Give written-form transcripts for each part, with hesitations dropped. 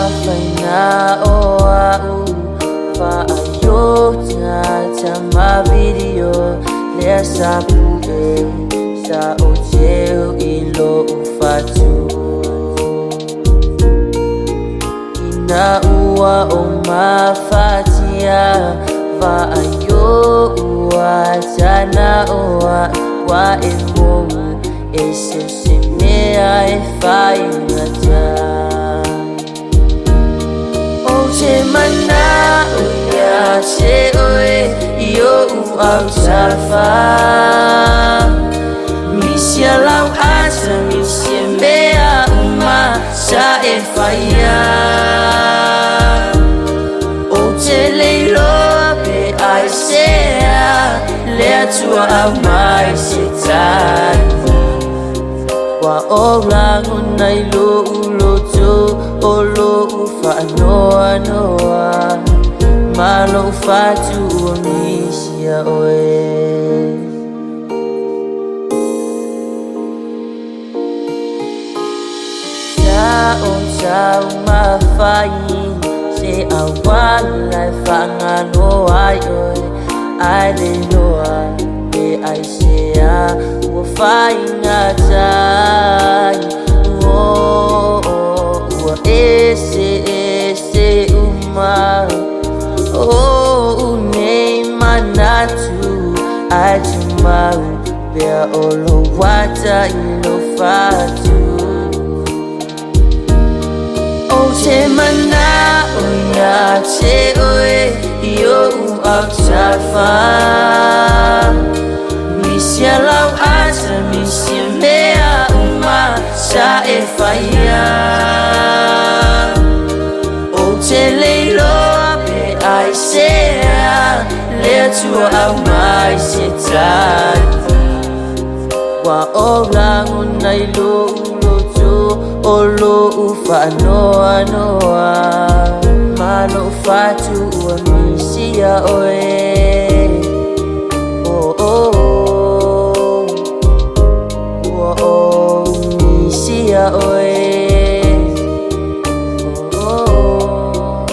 Mafaina o a'u Fa'aiota tama video Lea sa pu'e Sa o teu i lo'u fatu Ina ua o mafatia Va'aio ua tana o a'u Ua e mou E se o se mea e faigata Ou te mana'o ia te oe I o'u autafa Misia lau ata misia mea uma Sa e faia Ou te le iloa pe aisea Le Atua aumai se tali Ua ou lagona i lo'u loto O lo'u fa'anoanoa Ma lo'u fatu ua misia oe. Sa o taumafai se auala e faagalo ai oe Ae le iloa pe aisea ua faigata ai Oh, ua eseese uma O'u nei manatu Ae tumau pea o lou ata i lou fatu Ou te mana'o ia te oe I o'u autafa Misia lau ata misia mea uma Sa e faia Ou te le iloa pe aisea Le Atua aumai se tali Ua ou lagona i lo'u loto O lo'u fa'anoanoa Ma lo'u fatu ua misia oe Oh, oh, oh. Ua ou misia oe Oh, oh.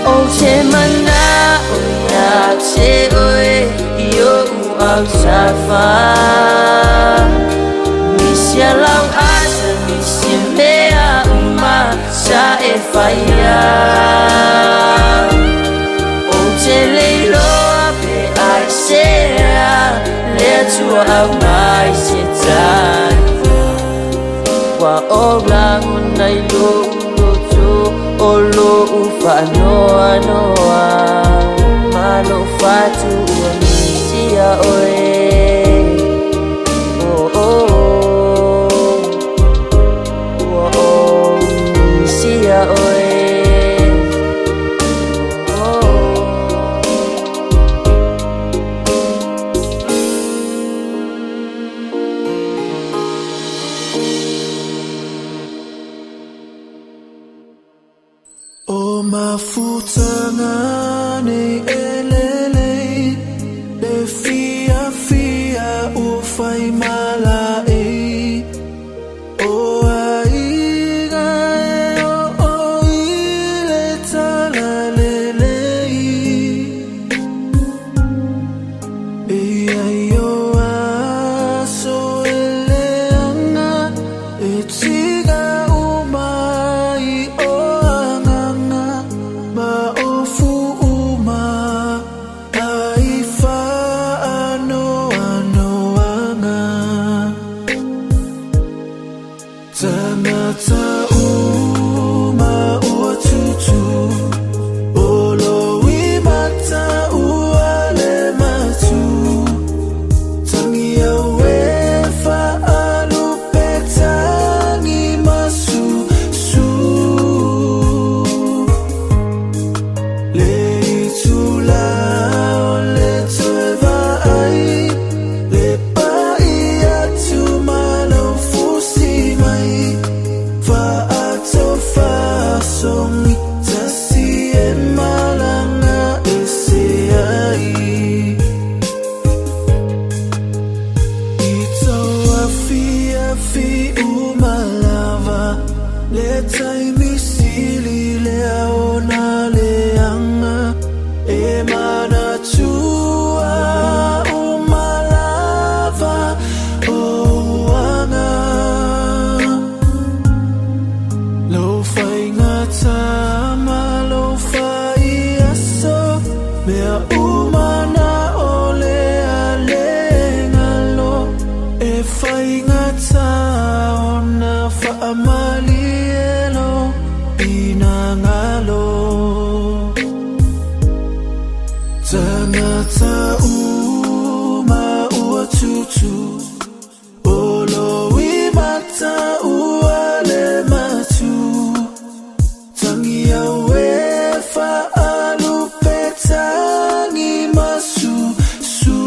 Ou te mana'o ia te oe I o'u autafa Misia lau ata misia mea uma Sa e faia Ou te le iloa pe aisea Le Atua aumai se tali Ua ou lagona i lo'u loto O lo'u fa'anoanoa Ma lo'u fatu ua misia oe Oh, oh, oh. Ua ou misia oe Oh, oh. O mafutaga nei e lelei Le fiafia ua faimalaei O aiga e oo i le talalelei E iai o aso e leaga E tiga uma ai o agaga Ma o Le taimi sili lea ona leaga e manatua uma lava ou aga. Lou faigata ma lou faiaso, mea uma na o le a le galo. E faigata ona faamalie lou finagalo. Tagata uma ua tutu, o lou imata ua le matu. Tagia e faalupe tagi masusu.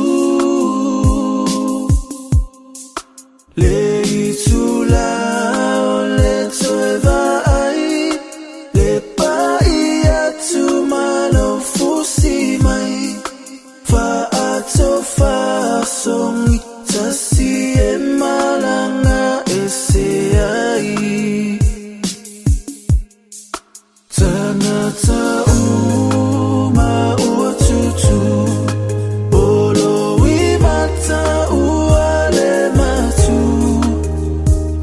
Le itulā o le toe vaai, le pai atu ma lou fusi mai. Faatofasogi tasi e malaga ese ai. Tagata uma ua tutu, o lou imata ua le matu.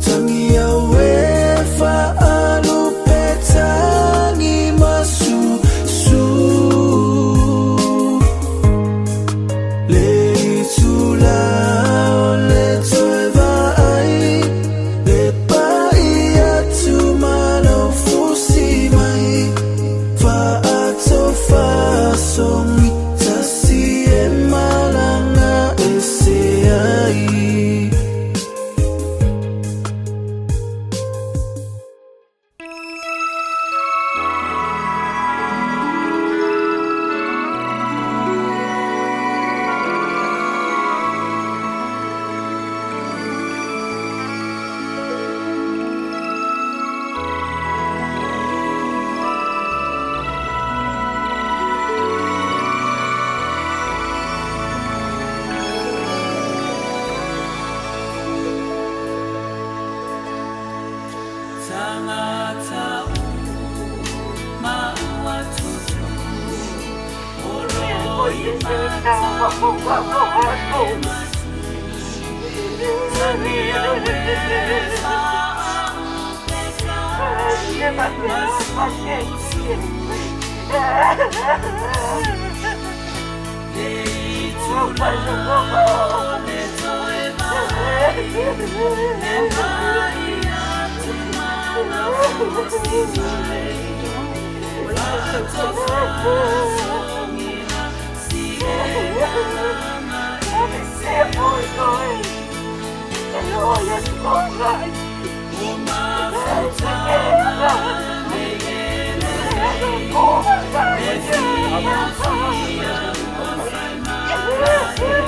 Tagia e faalupe tagi masusu. Le itulā o le toe vaai, le pai atu ma lou fusi mai. Faatofasogi tasi e malaga ese ai. Tagata uma ua tutu, o lou imata ua le matu. Tagia e faalupe tagi masusu. Le itulā o le toe vaai, le pai atu ma lou fusi mai. Faatofasogi tasi e malaga ese ai. O mafutaga le elelei, le fiafia ua faimalae.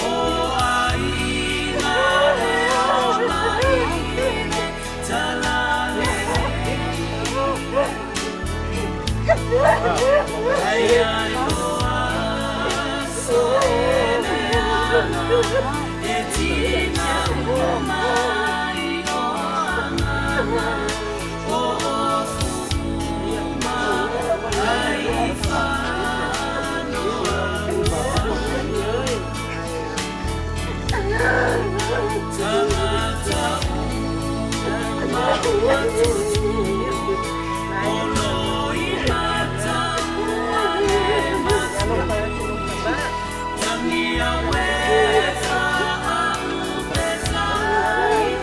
O aiga le omai le talalelei. Ai ai loa so eleaga, e tiga uma i o agaga. O ofu uma ai fanoa. Tagata uma ua tutu, o lou imata ua le matu. Tagia e faalupe tagi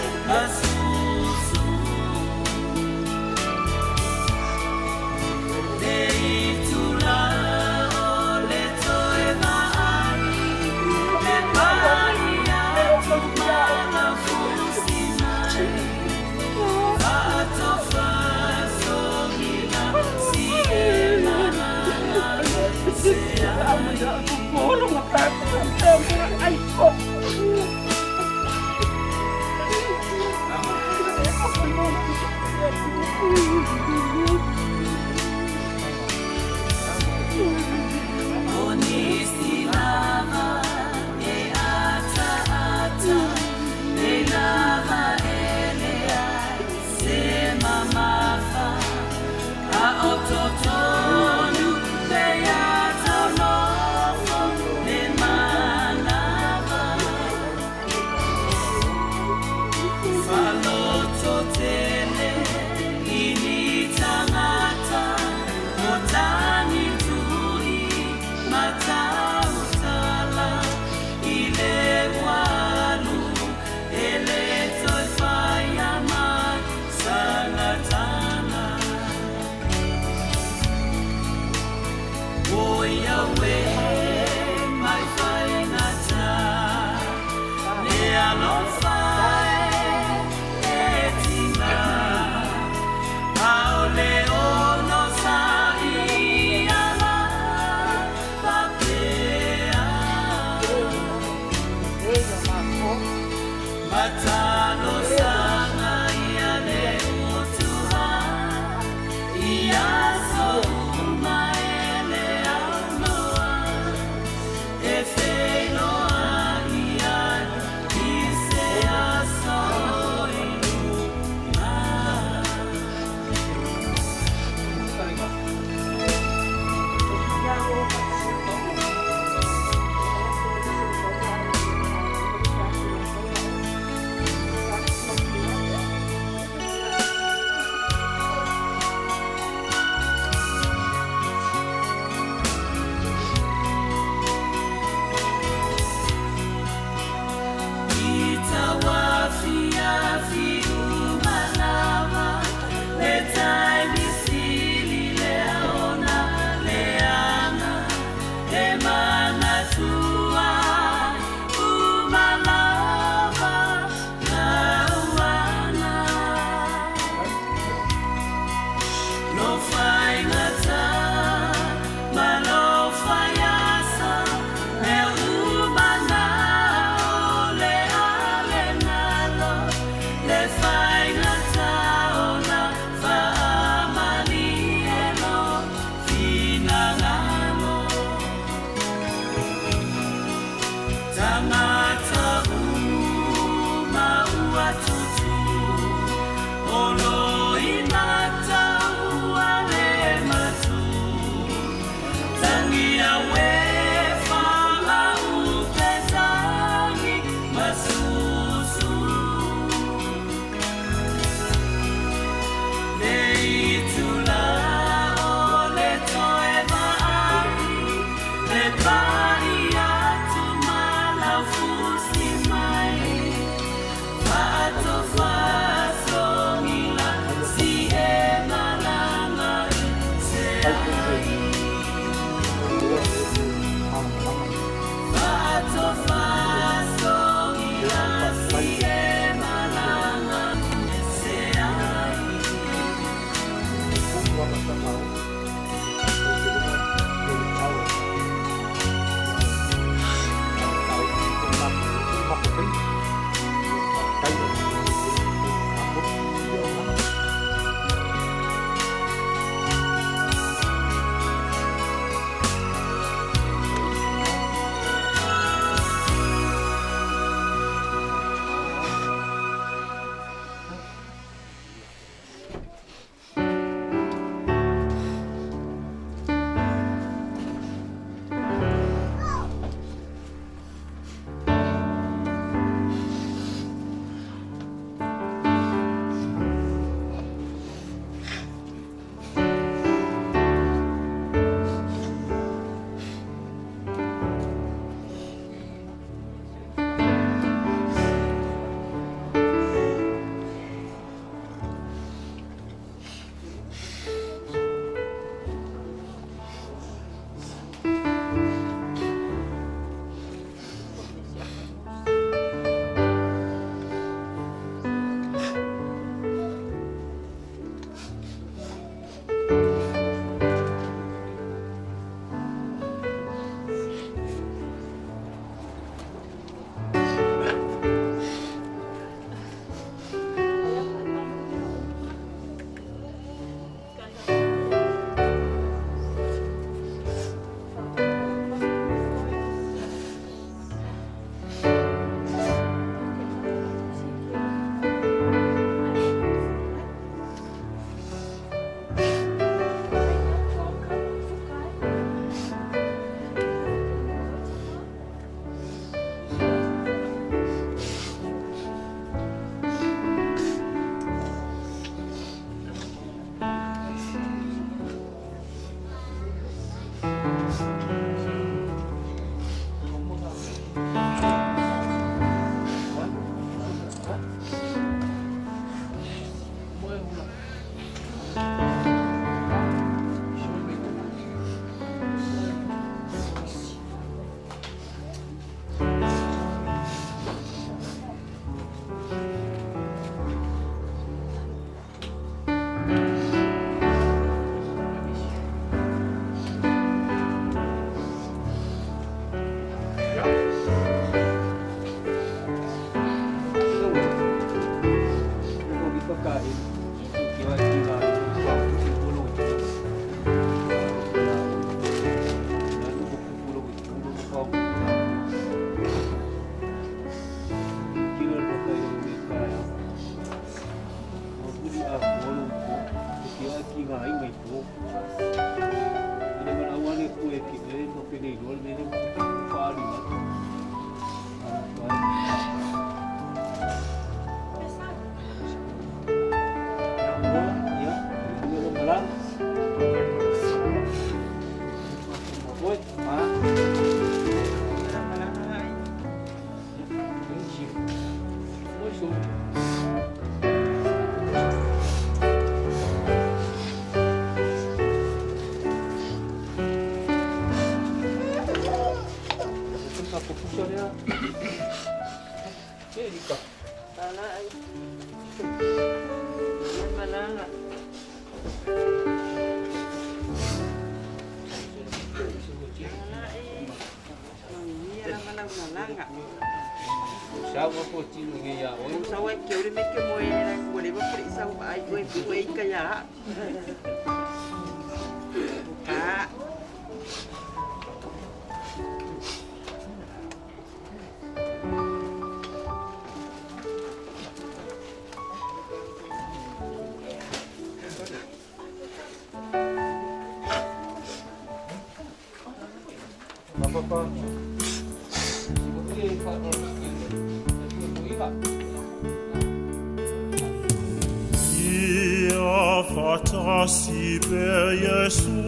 Ia fatasi per Iesu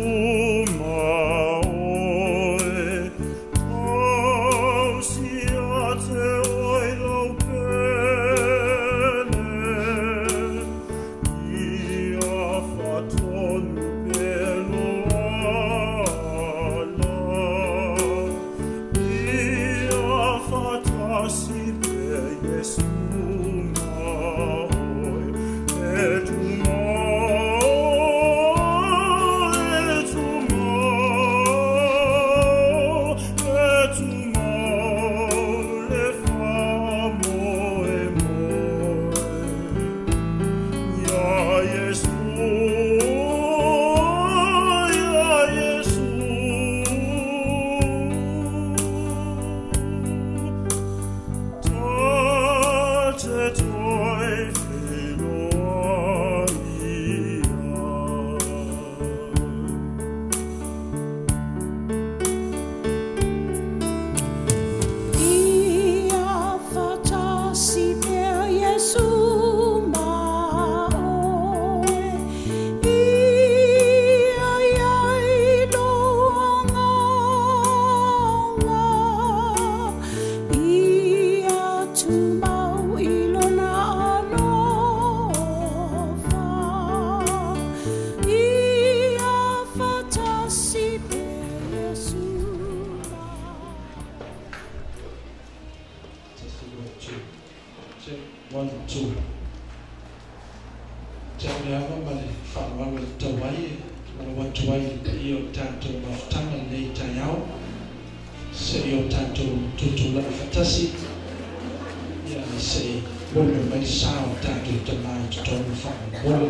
maoe, tausia te oi lau pele. Ia fatonu pelo ala. Ia fatasi per Iesu maoe, et le famo e moe. Ia Iesu, Ia Iesu, ta te toi whenua ia. Ia fatasi per Iesu maoe, ia iai lo anganga, ia tumau i lona alofa. Ia fatasi per Iesu maoe. Testing 1, 2. Check 1, 2. Tau le ava ma le faaaloalo e tatau ai e valaau atu ai i le paia o le tatou mafutaga i lenei taeao, seia o tatou tutulai faatasi, ia se i molimoli mai le sa o le tatou Tamā i totonu faamolemole.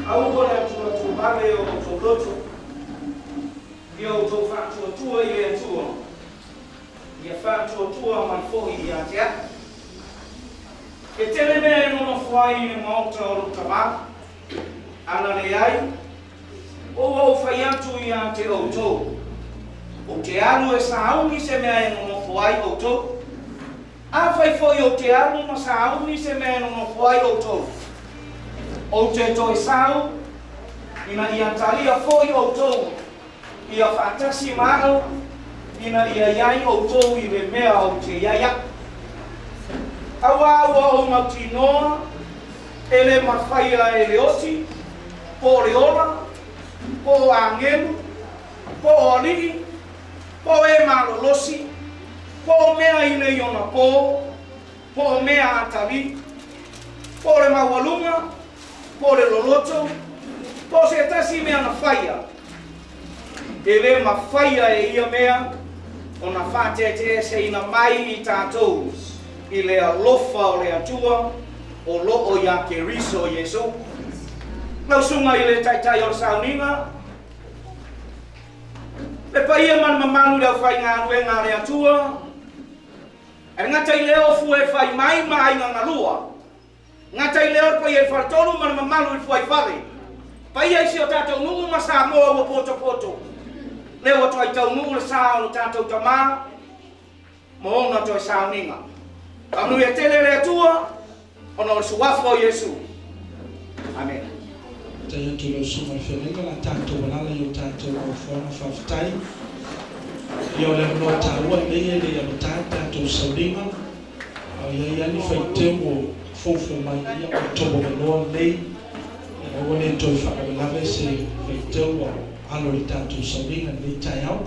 Aua le Atua tuvale o outou loto, ia outou faatuatua i le Atua, ia faatuatua mai foi ia te a'u. E tele mea e nonofo ai i le maota o lou Tamā, ana leai, o ua ou fai atu ia te outou. Ou te alu e sauni se mea e nonofo ai outou. Afai foi ou te alu ma sauni se mea e nonofo ai outou, ou te toe sau, ina ia talia foi outou, ia faatasi ma a'u, ina ia iai outou i le mea ou te iai a'u. Auā ua ou mautinoa, e lē mafaia e le oti, po o le ola, po o agelu, po o ali'i, po o e malolosi, po o mea i nei onapō, po o mea atalii, po o le maualuga, po o le loloto, po o se tasi mea na faia, e lē mafaia e ia mea ona faateteeseina mai i tatou i le alofa o le Atua o loo iā Keriso Iesu. Lau susuga i le Taitai o le sauniga, le paia ma le mamalu i le aufaigaluega a le Atua, ae le gata i lea o fue fai mai ma aiga galua, gata i lea o le paia i le faletolu ma le mamalu i le fuaifale, paia i si o tatou nuu ma Samoa ua potopoto, lea ua toai taunuu le sa o lo tatou Tamā ma ona toe sauniga. Faamanuia tele le Atua ona o le suafa o Iesu. Amene. Faafetai atu i lau susuga i le feagaiga o le a tatou alaala i o tatou nofoaga. Faafetai. Ia o le avanoa taua lenei e le i amata le tatou sauniga, a o i ai lava ni faiteu o foufou mai, ia o le tou avanoa lenei. Ia aua ne i toe faalavelave se faiteu a o alo i le tatou sauniga i lenei taeao.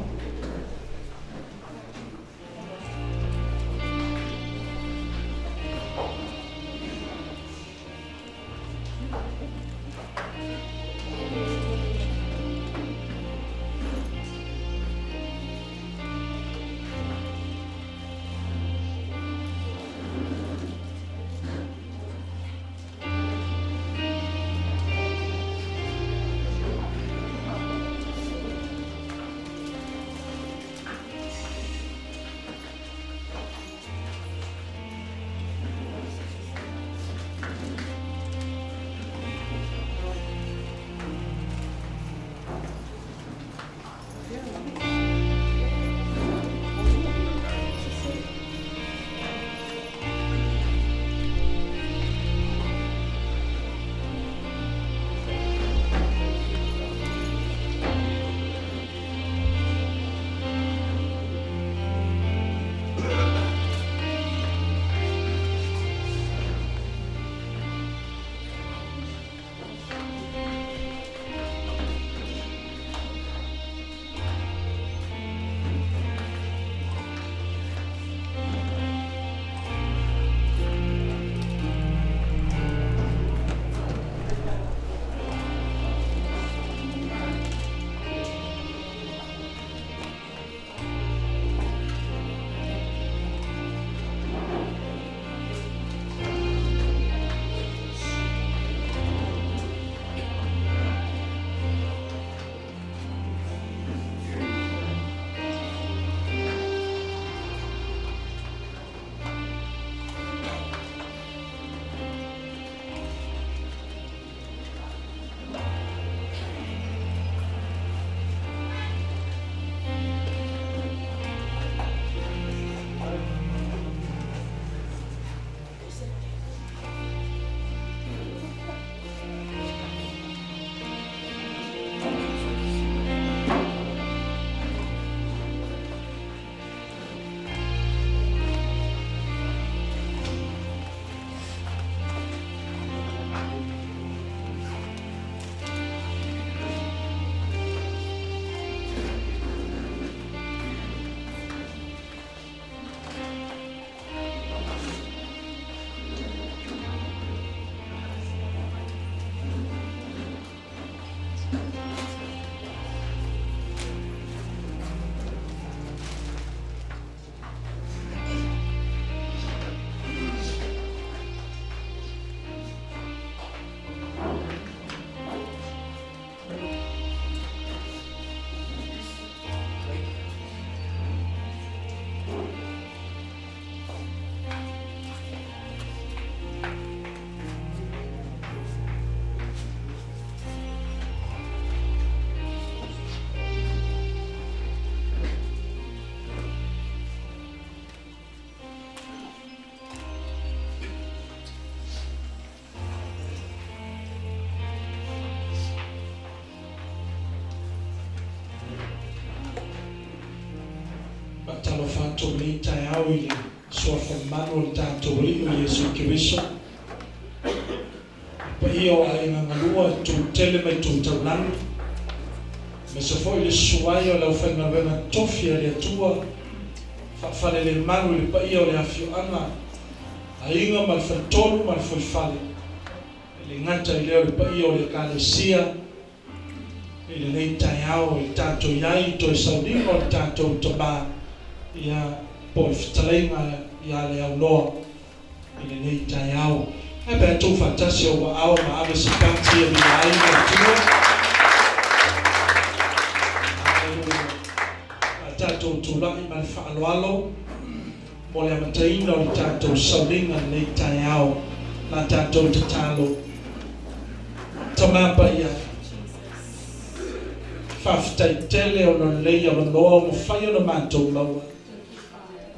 Faatalofa atu i lenei taeao i le Suafa mamalu o le tatou Alii o Iesu Keriso, le paia o aiga galua i itu tele ma itu taulagi, aemaise foi le susu ai o le aufaigaluega totofi a le Atua, faafalelemalu i le paia o le afioaga, aiga ma le faletolu ma le fuaifale, e le gata i lea o le paia o le Ekalesia i lenei taeao i le tatou i ai i toe sauniga o le tatou Tama, ia, po o le fetalaiga ia Leauloa i lenei taeao. Ae pe a tuufaatasi ou aao ma ave se pati e viia ai le Atua. Aleluia. A tatou tulai ma le faaaloalo mo le amataina o le tatou sauniga i lenei taeao, la tatou tatalo. Tama Paia, faafetai tele ona o lenei avanoa ua mafai ona matou maua.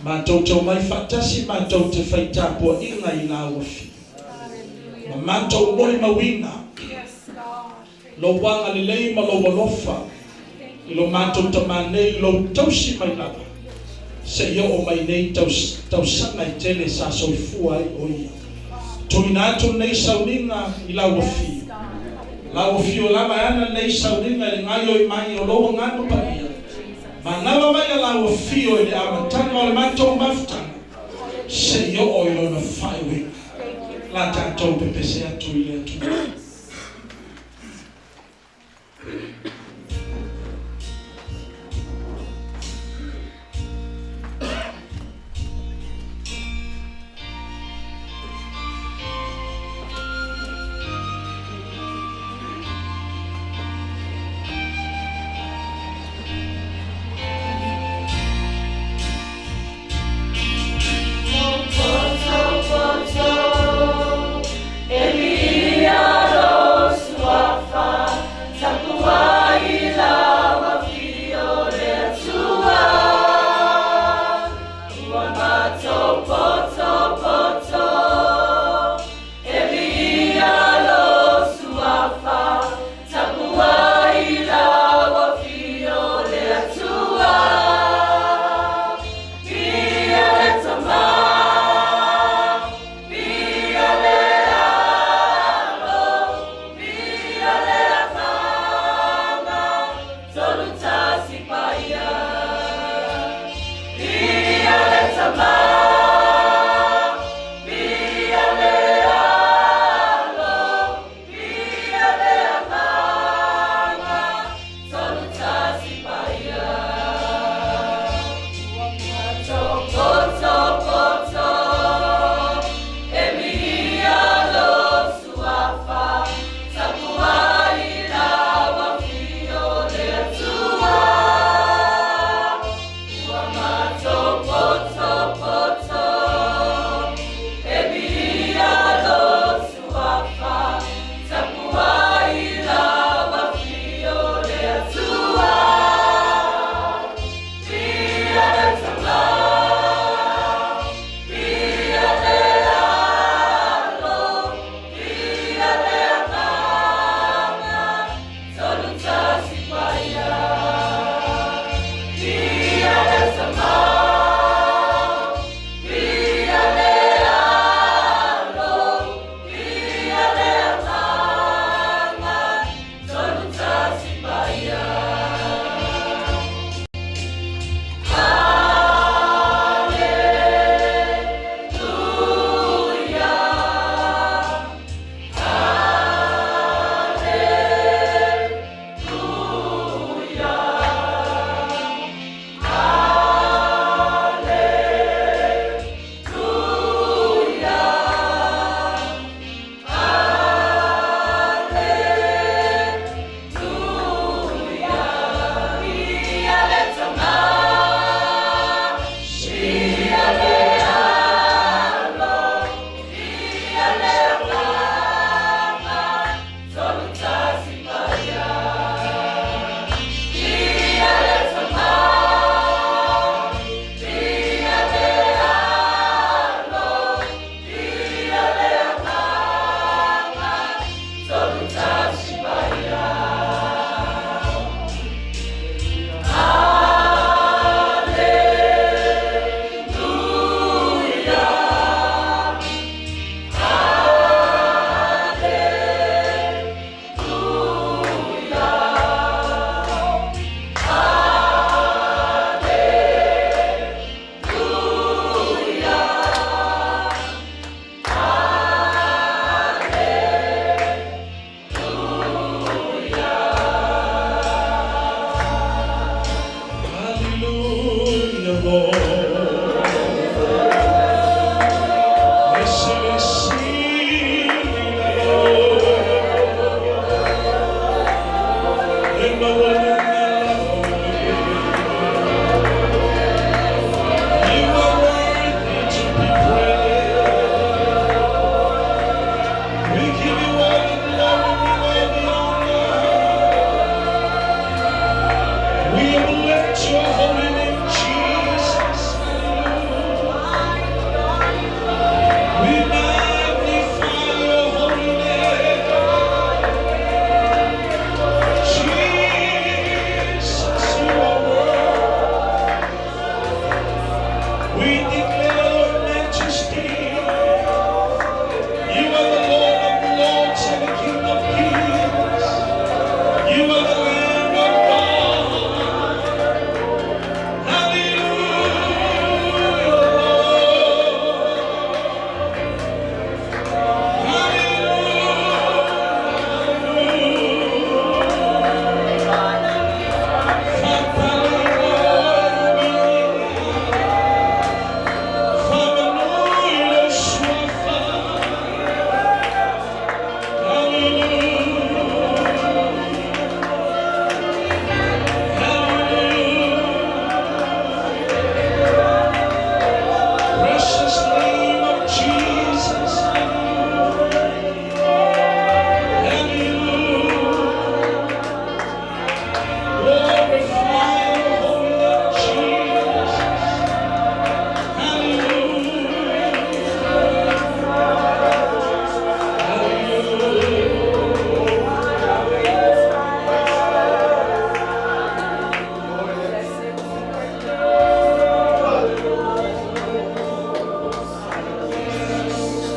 Matou te omai faatasi matou te fai tapuaiga i lau Afio. Ma matou molimauina Lou agalelei ma Lou alofa i lo matou tama nei i Lou tausi mai lava seia oo mai nei tausaga e tele sa soifua ai o ia. Tuuina atu lenei sauniga i Lau Afio. Lau Afio lava e ana lenei sauniga i le gaoioi mai o Lou Agaga Paia. Manava mai a Lau Afio i le amataga o le matou mafutaga seia oo i lona faaiuiuga. La tatou pepese atu i le Atua. We declare your majesty. You are the Lord of lords and the King of kings. You are the Lamb of God. Hallelujah, Lord. Precious name of Jesus. Hallelujah. Glorify your holy name, Jesus. Hallelujah. Hallelujah.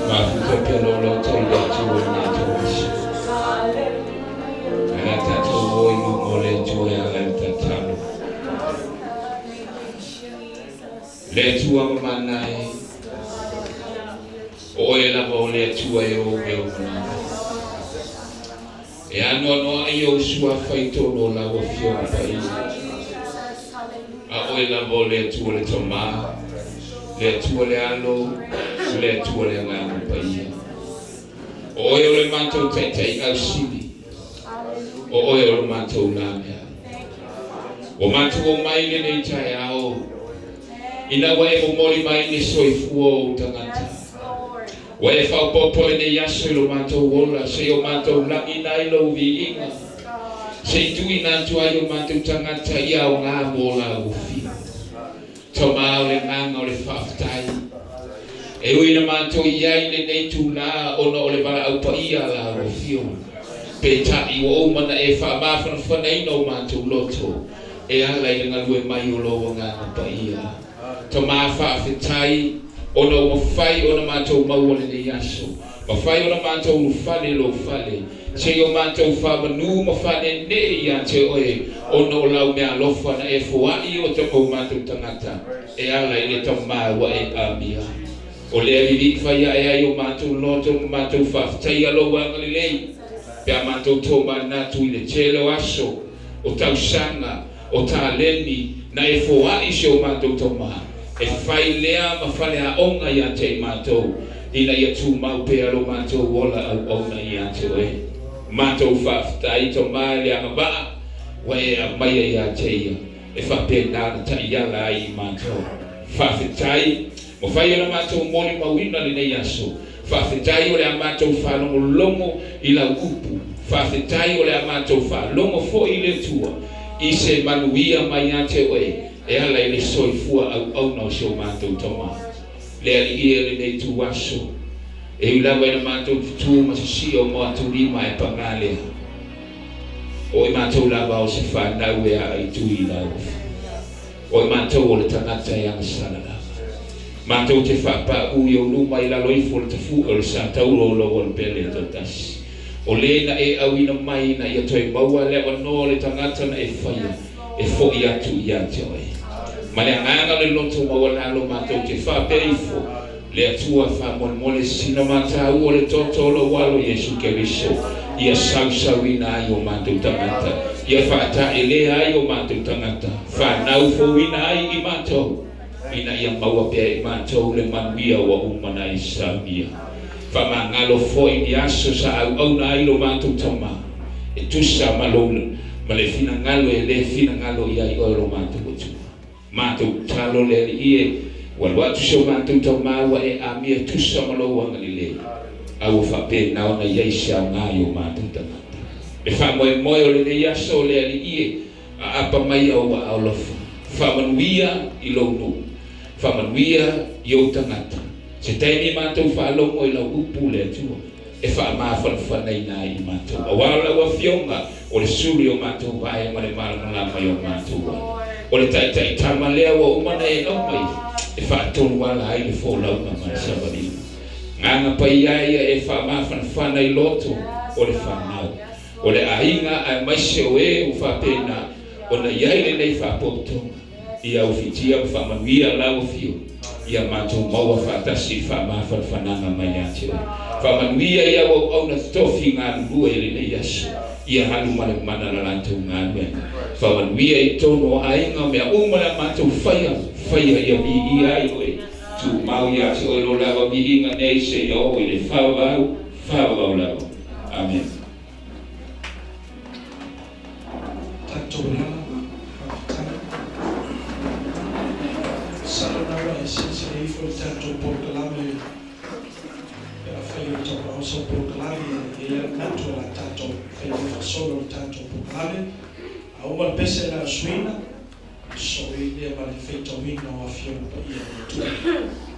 Mafuta pia lolo tau le Atua i nei tauaso. E la tatou o i luma o le Atua e ala i le tatalo. Le Atua mamana e, o oe lava o le Atua e ou mea uma lava. E anoanoai ou suafa i totonu o lau Afioga Paia. A oe lava o le Atua le Tamā, le Atua le Alo, le Atua le Agaga Paia. O oe o le matou Taitai ausili, o oe o le matou lamea. Ua matou omai i lenei taeao, ina ua e momoli mai le soifua o ou tagata. Ua e faaopoopo lenei aso i lo matou ola, seia o matou lagiina ai lou viiga. Se i tuuina atu ai o matou tagata ia aoga mo lau afio. Tamā, o le agaga o le faafetai. E ui ina matou i ai i lenei itulā ona o le valaau paia a lau Afioga, peitai ua uma ona e faamafanafanaina o matou loto e ala i le galue mai o lou Agaga Paia. Tamā, faafetai ona ua mafai ona matou maua lenei aso, mafai ona matou ulufale i lou fale, seia o matou faamanu ma faaneenee ia te oe ona o lau meaalofa na e foai i o matou tagata e ala i le Tamā ua e amia. O lea lili'i fai ae ai o matou loto ma matou faafetaia lou agalelei pe a matou tomanatu i le tele o aso, o tausaga, o taleni na e foai si o matou Tamā e fai lea ma faleaoga ia te i matou ina ia tumau pea lo matou ola auauna ia te oe. Matou faafetai, Tamā, i le agavaa ua e aumaia ia te ia e faapena ona taiala ai i matou. Faafetai mafai ona matou molimauina lenei aso. Faafetai o le a matou faalogologo i lau upu. Faafetai o le a matou faalogo foi i le Atua i se manuia mai ia te oe e ala i le soifua auauna o si o matou Tamā. Le Alii e, lenei ituaso, e ui lava ina matou tutū ma sisia o moatulima ae pagā lea, o i matou lava o se fanau e aa i tui i lau Afioga. O i matou o le tagata e agasala lava. Matou te faapauu i ou luma i lalo ifo o le tafu'e o le satauro o lou Alo Pele e toatasi, o le na e auina mai ina ia toe maua le avanoa o le tagata na e faia e fo'i atu ia te oe. Ma le agaga o le loto maualalo matou te faapea ifo, Le Atua, faamolemole sina mataua o le toto o lou Alo Iesu Keriso, ia sausauina ai o matou tagata, ia faataelea ai o matou tagata, fanau fouina ai i matou, ina ia maua pea e matou le manuia ua uma ona e saunia. Faamagalo foi ni aso sa auauna ai lo matou Tamā, e tusa ma lou ma le finagalo e le finagalo i ai oe lo matou Atua. Matou tatalo, le Alii e, ua alu atu si o matou Tamā ua e amia e tusa ma lou agalelei, a ua faapena ona i ai se aoga i o matou tagata. Le faamoemoe o lenei aso, le Alii e, aapa mai ou aao alofa, faamanuia i lou nuu, faamanuia i ou tagata. Se taimi matou faalogo i lau upu, le Atua, e faamafanafanaina ai i matou, aua o lau Afioga o le sulu i o matou vae ma le malamalama i o matou ala. O le taitaitama lea ua uma ona e aumai. e faatonu ala ai le folauga ma le savaliga. Agaga Paia ia e faamafanafana i loto o le fanau, o le aiga aemaise o e ua faapena ona i ai lenei faapotopotoga. Ia ufitia ma faamanuia lau Afioga, ia matou maua faatasi i le faamafanafanaga mai ia te Oe. Faamanuia i au auauna totofi galulue i lenei aso, ia alu ma le mana la latou galuega. Faamanuia i totonu o aiga, mea uma le a matou faia, faia ia viia ai Oe. Tumau ia te Oe lo lava viiga nei seia oo i le faavavau, faavavau lava. Amene. Tatou lala, faafetai. Masalo na ua e silasila ifo i le tatou polokalame pe afai o tauaao sau polokalame, e i ai lava le manatu o le a tatou faia faasolo le tatou polokalame. A uma le pese le a suiina, sosoo ai lea ma le faitauina o Afioga Paia a le Atua.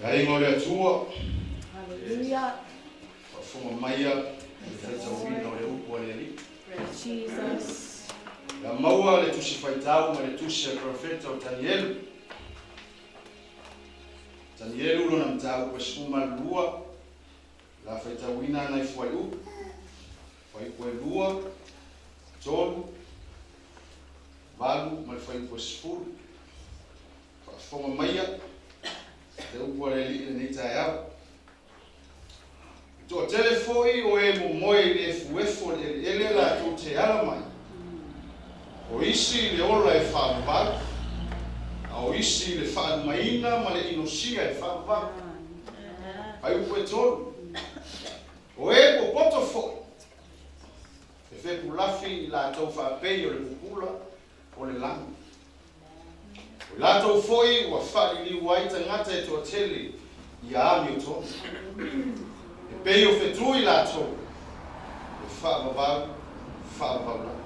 Le aiga o le Atua, Hallelujah. faafofoga maia i le faitauina o le upu a le Alii. Jesus. Le a maua le tusi faitau ma le tusi a le perofeta o Tanielu. Tanielu lona mataupu e 12, le a faitauina nai fuaiupu. Fuaiupu e 2, 3, 8 ma le fuaiupu e 10. Faafofoga maia le upu a le Alii i lenei taeao. E toatele foi o e momoe i le efuefu o le eleele latou te ala mai. O isi i le ola e faavavau, a o isi i le faalumaina ma le inosia e faavavau. Fuaiupu e 3. O e popoto foi, e fepulafi i latou faapei o le pupula o le lagi. O i latou foi ua faaliliu ai tagata e toatele ia amiotonu. E pei o fetu i latou, e faavavau, faavavau lava.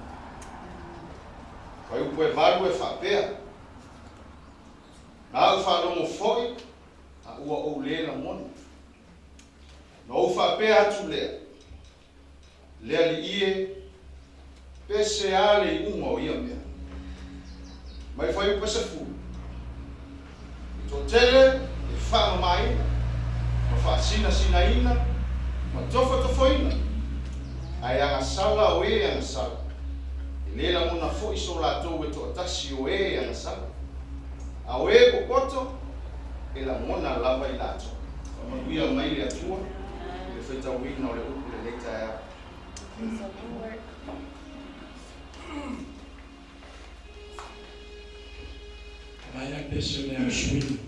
Fuaiupu e 8 e faapea, na ou faalogo foi, a ua ou lē lagona. Na ou faapea atu lea, le Alii e, pe se a le iuga o ia mea. Mai fuaiupu e 10, e toatele e faamamaina, ma faasinasinaina, ma tofatofoina, ae agasala o e agasala. E lē lagona foi so latou e toatasi o e agasala. A o e popoto, e lagona lava i latou. Faamanuia mai le Atua i le faitauina o le upu lenei taeao. Praise the Lord. Mai a pese o le ausuina.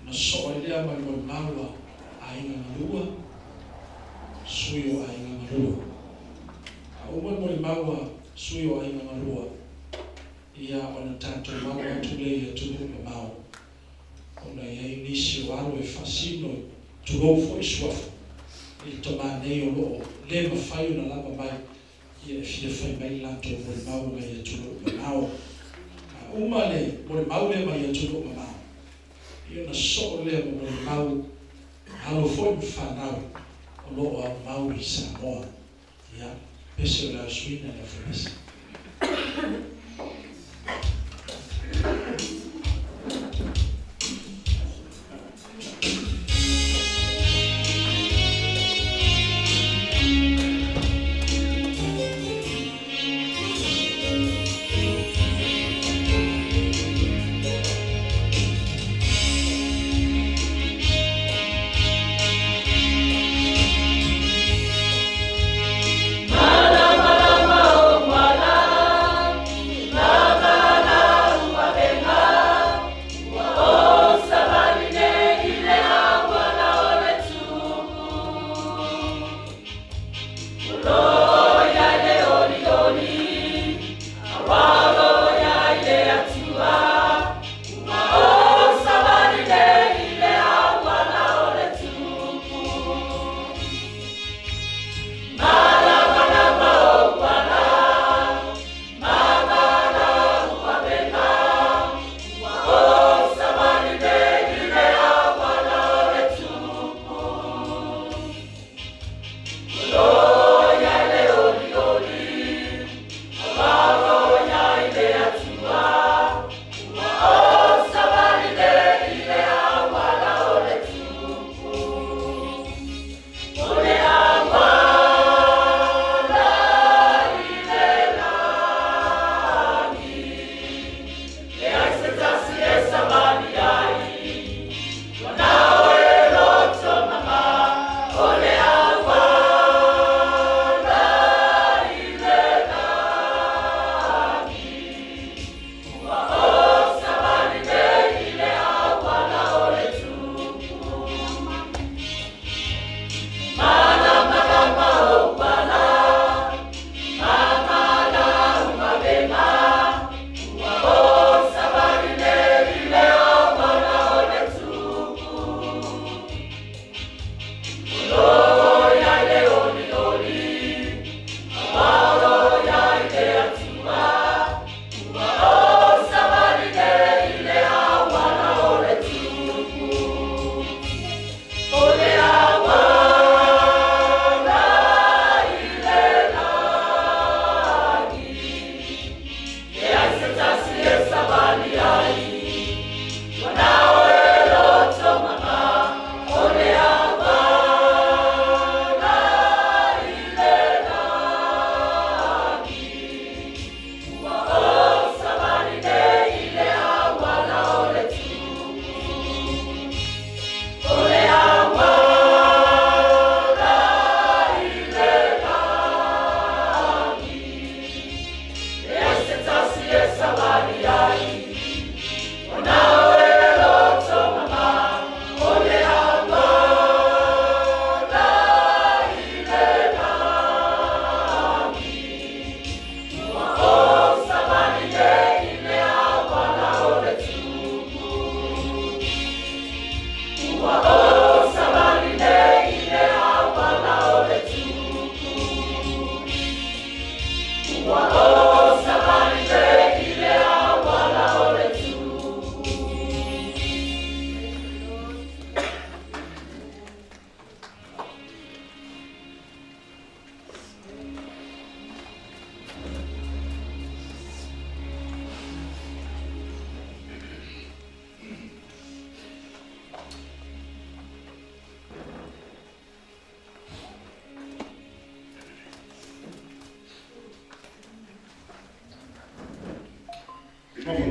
Na soo ai lea ma le molimau a aiga na lua, sui o aiga na lua. A uma le molimau a sui o aiga na lua, ia ona tatou alo atu lea i atunuu mamao. Ona e i ai nisi o alo e faasino, tulou foi suafa, i le tama nei o loo le mafai ona lava mai, ia e fia fai mai le latou molimau mai atunuu mamao. A uma le molimau lea mai atunuu mamao, ia ona soo lea ma molimau alo foi ma fanau o loo aumau i Samoa. Ia, pese o le ausuina le aufaipese. Malama o mala.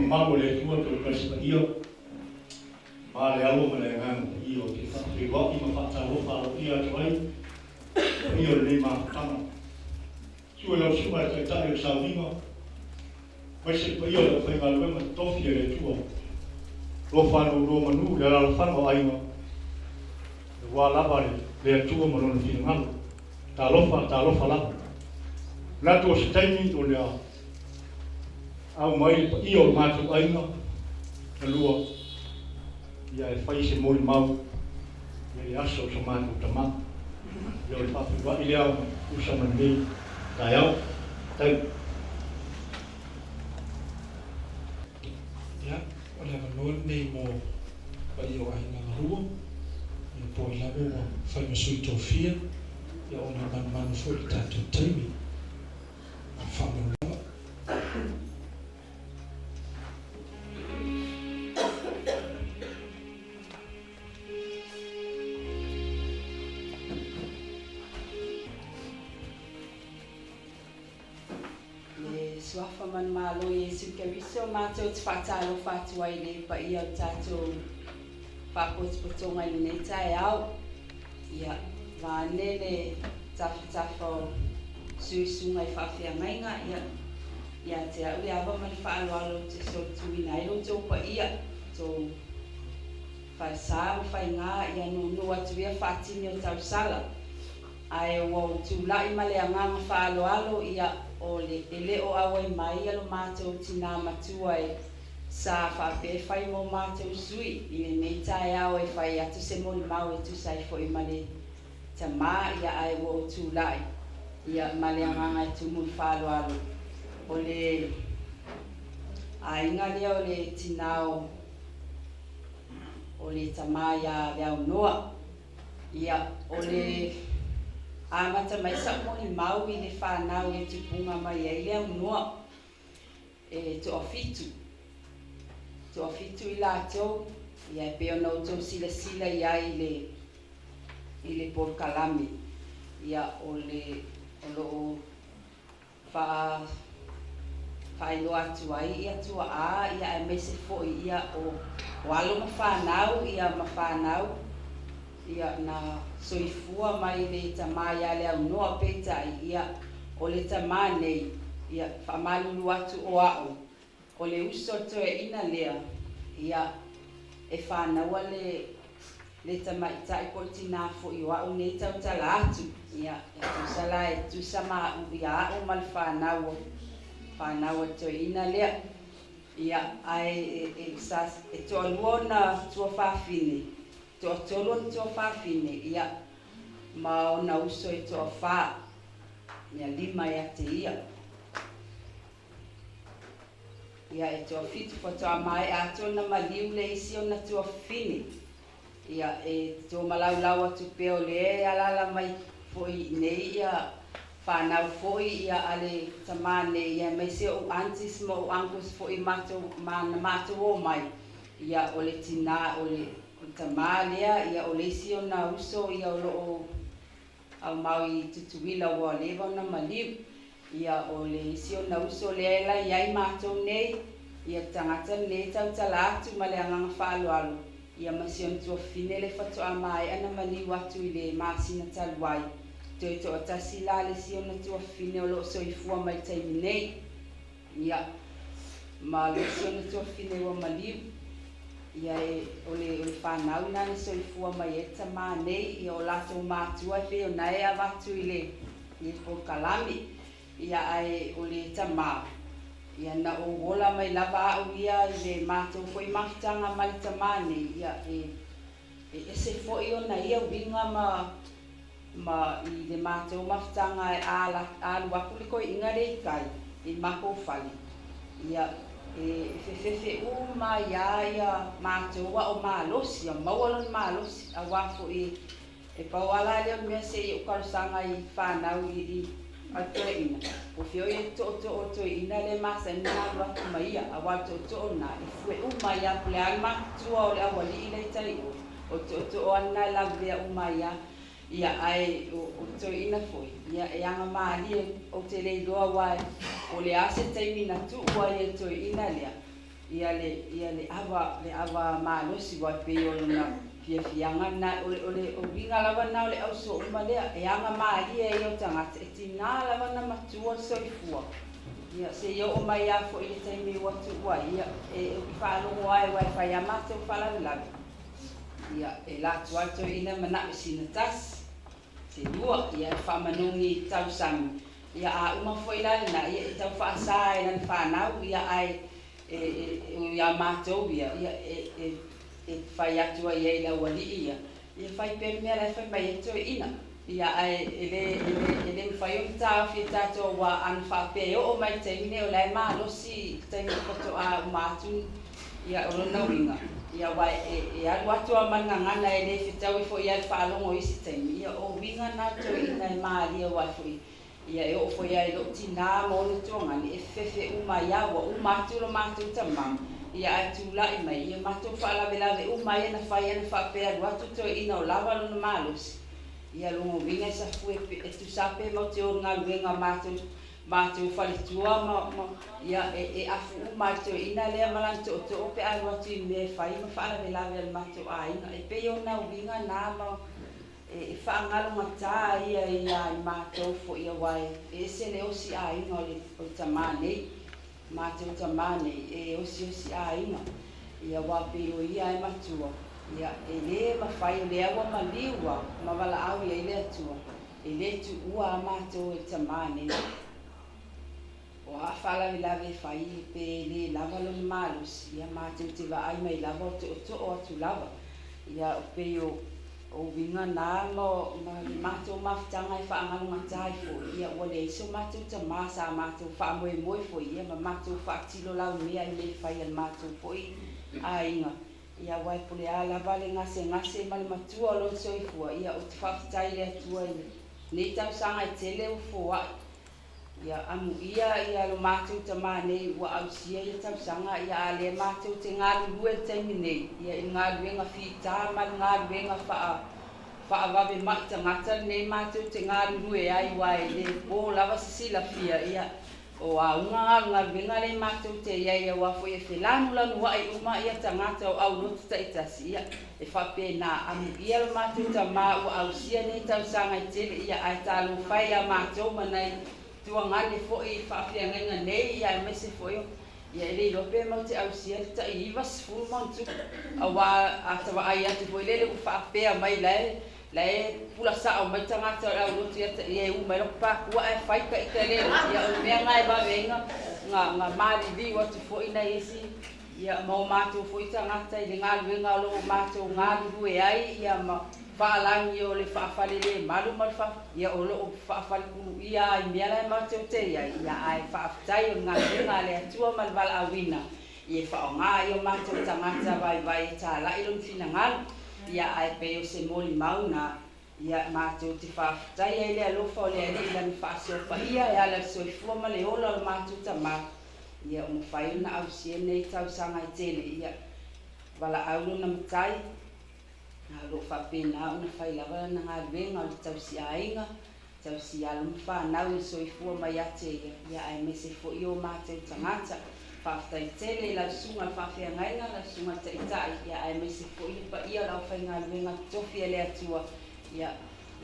mamalu o le Atua toe Tasi Paia, ma le alo ma le Agaga Paia, ou te faafeiloai ma faatalofa aloaia atu ai i le paia o lenei mafutaga. Susu i lau Susuga i le Taitai o le Sauniga, aemaise le paia o le aufaigaluega totofi a le Atua, alofa nono manu i le alaalafaga o aiga, aua lava le Atua ma Lona finagalo. Talofa, talofa lava. Manatu o se taimi o le a au mai le paia o le matou aiga talua ia e fai se molimau ia le aso o so matou tama. Ia o le faafeiloai lea tusa ma lenei taeao. Tai. Ia, o le avanoa lenei mo paia o aiga galua, ia po o ai lava ua fai ma sui tofia, ia ona e manumanu foi i le tatou taimi. Faamanu lava. Le Suafa Manumalo Iesu Keriso, matou te faatalofa atu ai i le paia o le tatou faapotopotoga i lenei taeao. Ia, vaeane le tafatafa o suisuga i faafeagaiga, ia, ia te au le ava ma le faaaloalo ou te solituina ai lo outou paia, outou falesa ma faiga, ia nuunuu atu ia faatini o tausala. Ae ua ou tulai ma le agaga faaaloalo, ia, o le, e le o auai mai ia lo matou tinā matua e sa faapea e fai mo matou sui i lenei taeao e fai atu se molimau e tusa ai foi ma le tamā, ia, ae ua ou tulai, ia, ma le agaga e tumu i le faaaloalo. O le aiga lea o le tinā o, o le tamā iā Leaunoa. Ia, o le amata mai sa'u molimau i le fanau e tupuga mai ai le aunoa, e toafitu, toafitu i latou, ia e pei ona outou silasila i ai i le, i le polokalame, ia o le, o lo o Fa, faailoa atu ai ia tuaa ia aemaise foi ia o, o alo ma fanau ia ma fanau ia na soifua mai le tama ia Leaunoa peitai ia o le tama nei ia faamalulu atu o a'u o le uso toeaina lea ia e fanaua le le tamaitai po o le tinā foi o a'u nei tautala atu, ia, e tusa la e tusa ma a'u ia a'u ma le fanau o fanau a le toeaina lea. Ia, ae e, e, sa, e toalua ona tuafafine, toatolu ona tuafafine, ia, ma ona uso e toafā, ia, lima ia te ia. Ia, e toafitu faatoa maea atu ona maliu le isi ona tuafafine. Ia, e tomalaulau atu pea o lea e alaala mai foi i inei ia fanau foi ia a le tamā nei, ia aemaise ou aunties ma ou uncles foi matou, ma na matou omai, ia o le tinā, o le, o le tamā lea, ia o le isi ona uso ia o lo o aumau i Tutuila ua leva ona maliu. Ia o le isi ona uso lea e la iai matou nei, ia le tagata lenei e tautala atu ma le agaga faaaloalo, ia ma si ona tuafafine le faatoa maea na maliu atu i le masina talu ai. Toe toatasi la le isi ona tuafafine o lo o soifua mai le taimi nei. Ia, ma le isi ona tuafafine ua maliu. Ia e, o le, o le fanau lena na soifua mai ai le tamā nei, ia o latou matua e pei ona e avatu i le, i le polokalame. Ia ae o le tamā, ia na ou ola mai lava a'u ia i le matou foi mafutaga ma le tamā nei, ia e, e ese foi ona ia uiga ma, ma i le matou mafutaga e ala, alu aku le koiʻiga lea i tai, i le makou fale, ia, e fefefe uma ai lava ia matou a o malosi, ia maua lona malosi, auā foi e pau lava la lea o le mea se i ou talosaga i fanau i, i a le toeaina, ua fia o ia i le tootoo o le toeaina lea e masani ona alu atu ma ia, auā o le tootoo lena, e fue uma ai lava, po o le a le matutua o le aualii la e i tai o, o le tootoo lava lena e lavevea uma ai lava. Ia, ae o, o le toeaina foi, ia, e agamalie, ou te le iloa aua o le a se taimi na tuu ai e le toeaina lea. Ia le ia le ava le ava malosi aua e pei o lona fiafiaga lena. O le o le uiga lava lena o le auso uma lea e aga malie ai o tagata e tina lava ona matua le soifua. Ia seia oo mai lava foi i le taimi ua tuua ai, ia e ou te faalogo lava aua e fai lava matou faalavelave. Ia e la atu lava le toeaina manao i sina tasi, se lua, ia e faamanogi i tausami. Ia a uma foi la lena, ia e tau faasa e lana fanau, ia ae e, e, e ia matou ia, ia e, e, e fai atu ai i le aualii ia, ia fai pea le mea la e fai mai ai le toeaina. Ia ae e le, e le, e le mafai ona taofi e tatou aua ana faapea e oo mai le taimi nei o la e malosi i le taimi faatoa uma atu ia o lona uiga, ia aua e, e alu atu lava ma le gagana e le fetaui foi lava i le faalogo i isi taimi, ia o uiga na o le toeaina e malie aua foi ia e oo foi lava i lou tinā ma ona tuagane e fefefe uma ai lava ua uma atu lo matou tama, ia ae tulai mai ia matou faalavelave uma ai ana fai ana faapea alu atu toeaina o lava lona malosi. Ia lona uiga e safue e tusa pe matou te o i le galuega matou matou faletua ma, ma ia e, e afu uma ai le toeaina lea ma lana tootoo pe a alu atu i mea e fai ma faalavelave a le matou aiga. E pei ona uiga na ma e faagalogata ia ia i matou foi aua e ese le osi aiga o le, o le tamā nei, matou tamā nei, e osiosi aiga, ia aua pei o ia e matua, ia e lē mafai o lea ua maliu lava ma valaau i ai le Atua, e lē tuua a matou e le tamā nei. O a faalavelave e fai pe lē lava lona malosi, ia matou te vaai mai lava o tootoo atu lava. Ia o pei o o uiga na ma ma le matou mafutaga e faagalogata ai foi, ia ua leai so matou tamā sa matou faamoemoe foi ia ma matou faatilo laumea i mea e fai a le matou foi aiga. Ia aua e pule a lava le gasegase ma le matua o lona soifua, ia ou te faafetai i le Atua i lenei tausaga e tele ua foai. Ia amuia ia lo matou tamā nei ua ausia ia tausaga, ia a lea matou te galulue i le taimi nei, ia i le galuega fita ma le galuega faa faavave mai tagata lenei matou te galulue ai, aua e le po lava se silafia, ia o auga a o le galuega lea matou te i ai, aua foi e felanulanuai uma ia tagata o aulotu taitasi, ia e faapena, amuia lo matou tamā ua ausia nei tausaga e tele, ia ae talofa e ia matou ma nai tuagane foi i faafeagaiga nei, ia aemaise foi o ia e le iloa pe matou te ausia le tai 90 ma ona tupu, aua a ta vaai atu foi lele ua faapea mai la e la e pula sao mai tagata o le aulotu ia ia e u mai loko pakua ae fai taita le ia o le mea na e vave ai na na maliliu atu foi nai isi ia ma o matou foi tagata i le galuega o lo o matou galulue ai ia ma faalagi o le faafalelemalu ma le fa ia o lo o faafalekuluia ai mea la e matou te i ai ia ae faafetai o le galuega a le Atua ma le valaauina ia e faaaoga ai o matou tagata vaivai e talai lona finagalo ia ae pei o se molimau na ia matou te faafetai ai le alofa o le Alii i lana faasoa paia e ala i le soifua ma le ola o le matou tamā ia ua mafai ona ausia nei tausaga e tele ia valaau lona matai a o lo o faapena ona fai lava lana galuega o le tausiaiga tausi alo ma fanau i le soifua mai ia te ia, ia aemaise foi o matou tagata. Faafetai tele i lau susuga i le faafeagaiga, lau susuga i le Taitai, ia aemaise foi le paia o le aufaigaluega totofi a le Atua, ia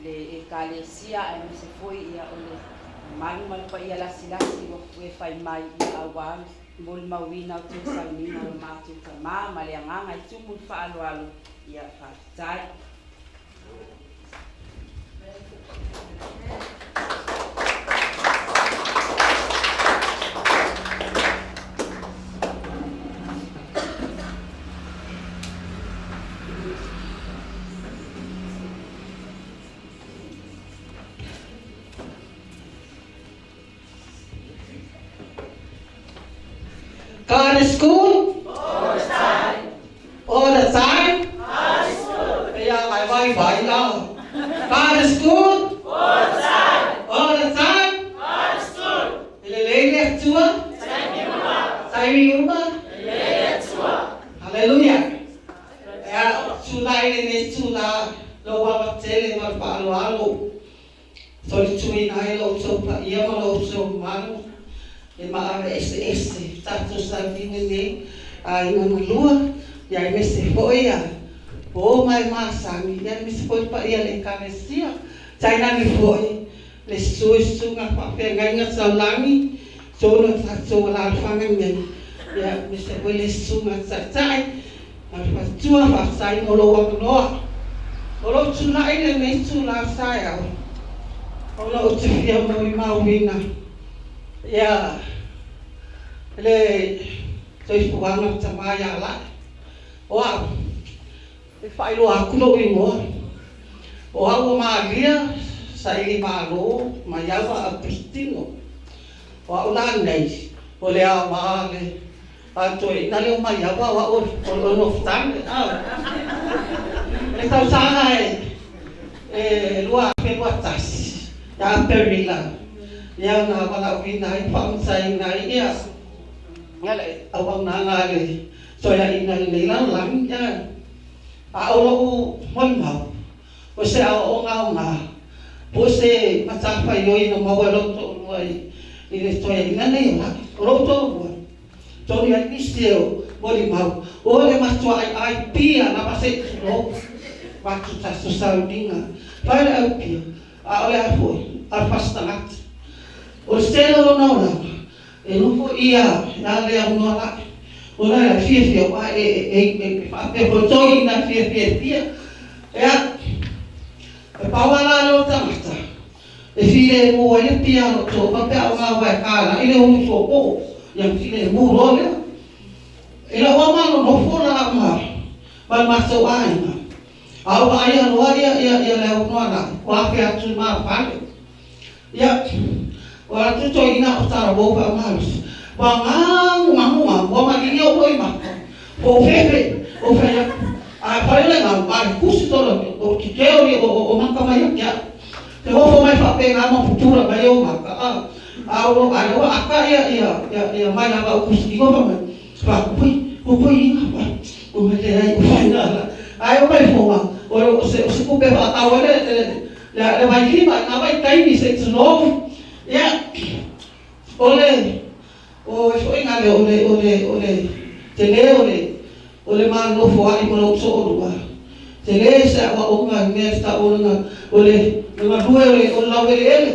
le Ekalesia, aemaise foi ia o le mamalu ma le paia lasilasi ua e fai mai, ia aua le molimauina o toe sauniga o le matou tamā ma le agaga e tumu i le faaaloalo, ia faafetai. God is good. All the time. All the time. God is good. Kaya my wifi now. God is good. All the time. All the time. God is good. E lelei le Atua. Taimi uma. Taimi uma. Lelei le Atua. Hallelujah. Ea tulai lenei tula lou ava tele ma le faaaloalo. Tolituina ai lo outou paia ma lo outou mamalu e maave eseese tatou sauniga nei. Aiga na lua, ia aemaise foi ia o ma e masani, ia aemaise foi le paia o le Ekalesia, tainane foi le susu i susuga faafeagaiga taulagi totonu o tatou alaalafaga nei, ia aemaise foi le susuga taitai ma le faletua. Faafetai mo lou avanoa. O lou tulai i lenei itula o le taeao, ona ou te fia molimauina ia le soifuaga o le tama ia Lae. O au, e faailoa atu lou igoa, o au o Malia Saili Malo Maiava Augustino. O au la nei, o le aoa le a toeaiina lea o Maiava, o au o le nofotane. Le tausaga e 2021 ia Aperila, ia na valaauina ai ma faamataina ai ia le auaunaga a le toeaiina i lenei lalolagi. A o lou molimau, o se aoaoga aoga po o se matafaioi na maua e lou toalua i le toeaina nei o Lae. O lou toalua, tonu i ai nisi o molimau, o le matuai ai pia lava se i tulou, vaeatu tatou sauniga. Fai le au pia, a o le a foi, a o le fasi tagata. O le tele o lona olaga, e nofo ia a le aunoa lae. O la e fiafia aua e faapea foi toeaiina e fiafia e pia. Ia, e pau lava la lea o le tagata e filemu ai le pia a lou toalua pe a ou gaua e kalai le ulu tootoo, ia ona filemu loa lea. I lou lava nonofo la ma le matou aiga, a ou vaaia loa le aunoa lae, ua afe atu i maafale. Ia, ua alu atu le toeaina a o talavou faamalosi, ua gagu gagu gagu, ua maligi ou loimata, ua ou fefe, ou fai atu, a fai o le gagu, a o le tusi tolo o teteo ia o maka mai ia te au. Te ofo mai faapena ma pupula mai ou maka, a, a o a lea ua aka ia ia ia mai lava ou kusitino fa mai, fa ui, o koi inga fa, o mai leai o fai la la. Ae o mai fonga, o le o se o se kupe whaatau ai le le vailima i ngā vaitaimi se i tulou. Ia, o le, o e foi ngā le, o le, o le, o le, tele o le, o le manofoa'i ma lou to'olua, tele se a'oa'oga i mea e ta'ua o le galue o le o le laueleele.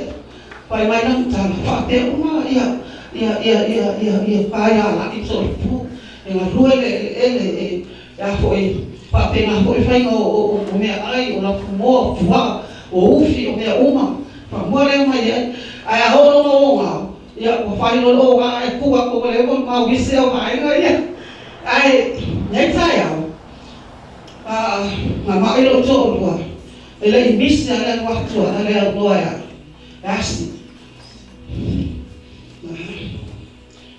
Fai mai lana tala, faapea uma ia ia ia ia ia ia pa ia la'i so'olepu e galue le eleele e a foi faapena foi faiga o meaai, o lafumoa, o puaa, o ufi, o mea uma faamua lea mai ai. Ae a oo lona ogao, ia ua fai loa le oga ae tuu atu ua leva ona mauise au vaega ia. Ae nei taeao a na ma'i lou to'alua, e le i misi a le alu atu a le aunoa e a'u e asi.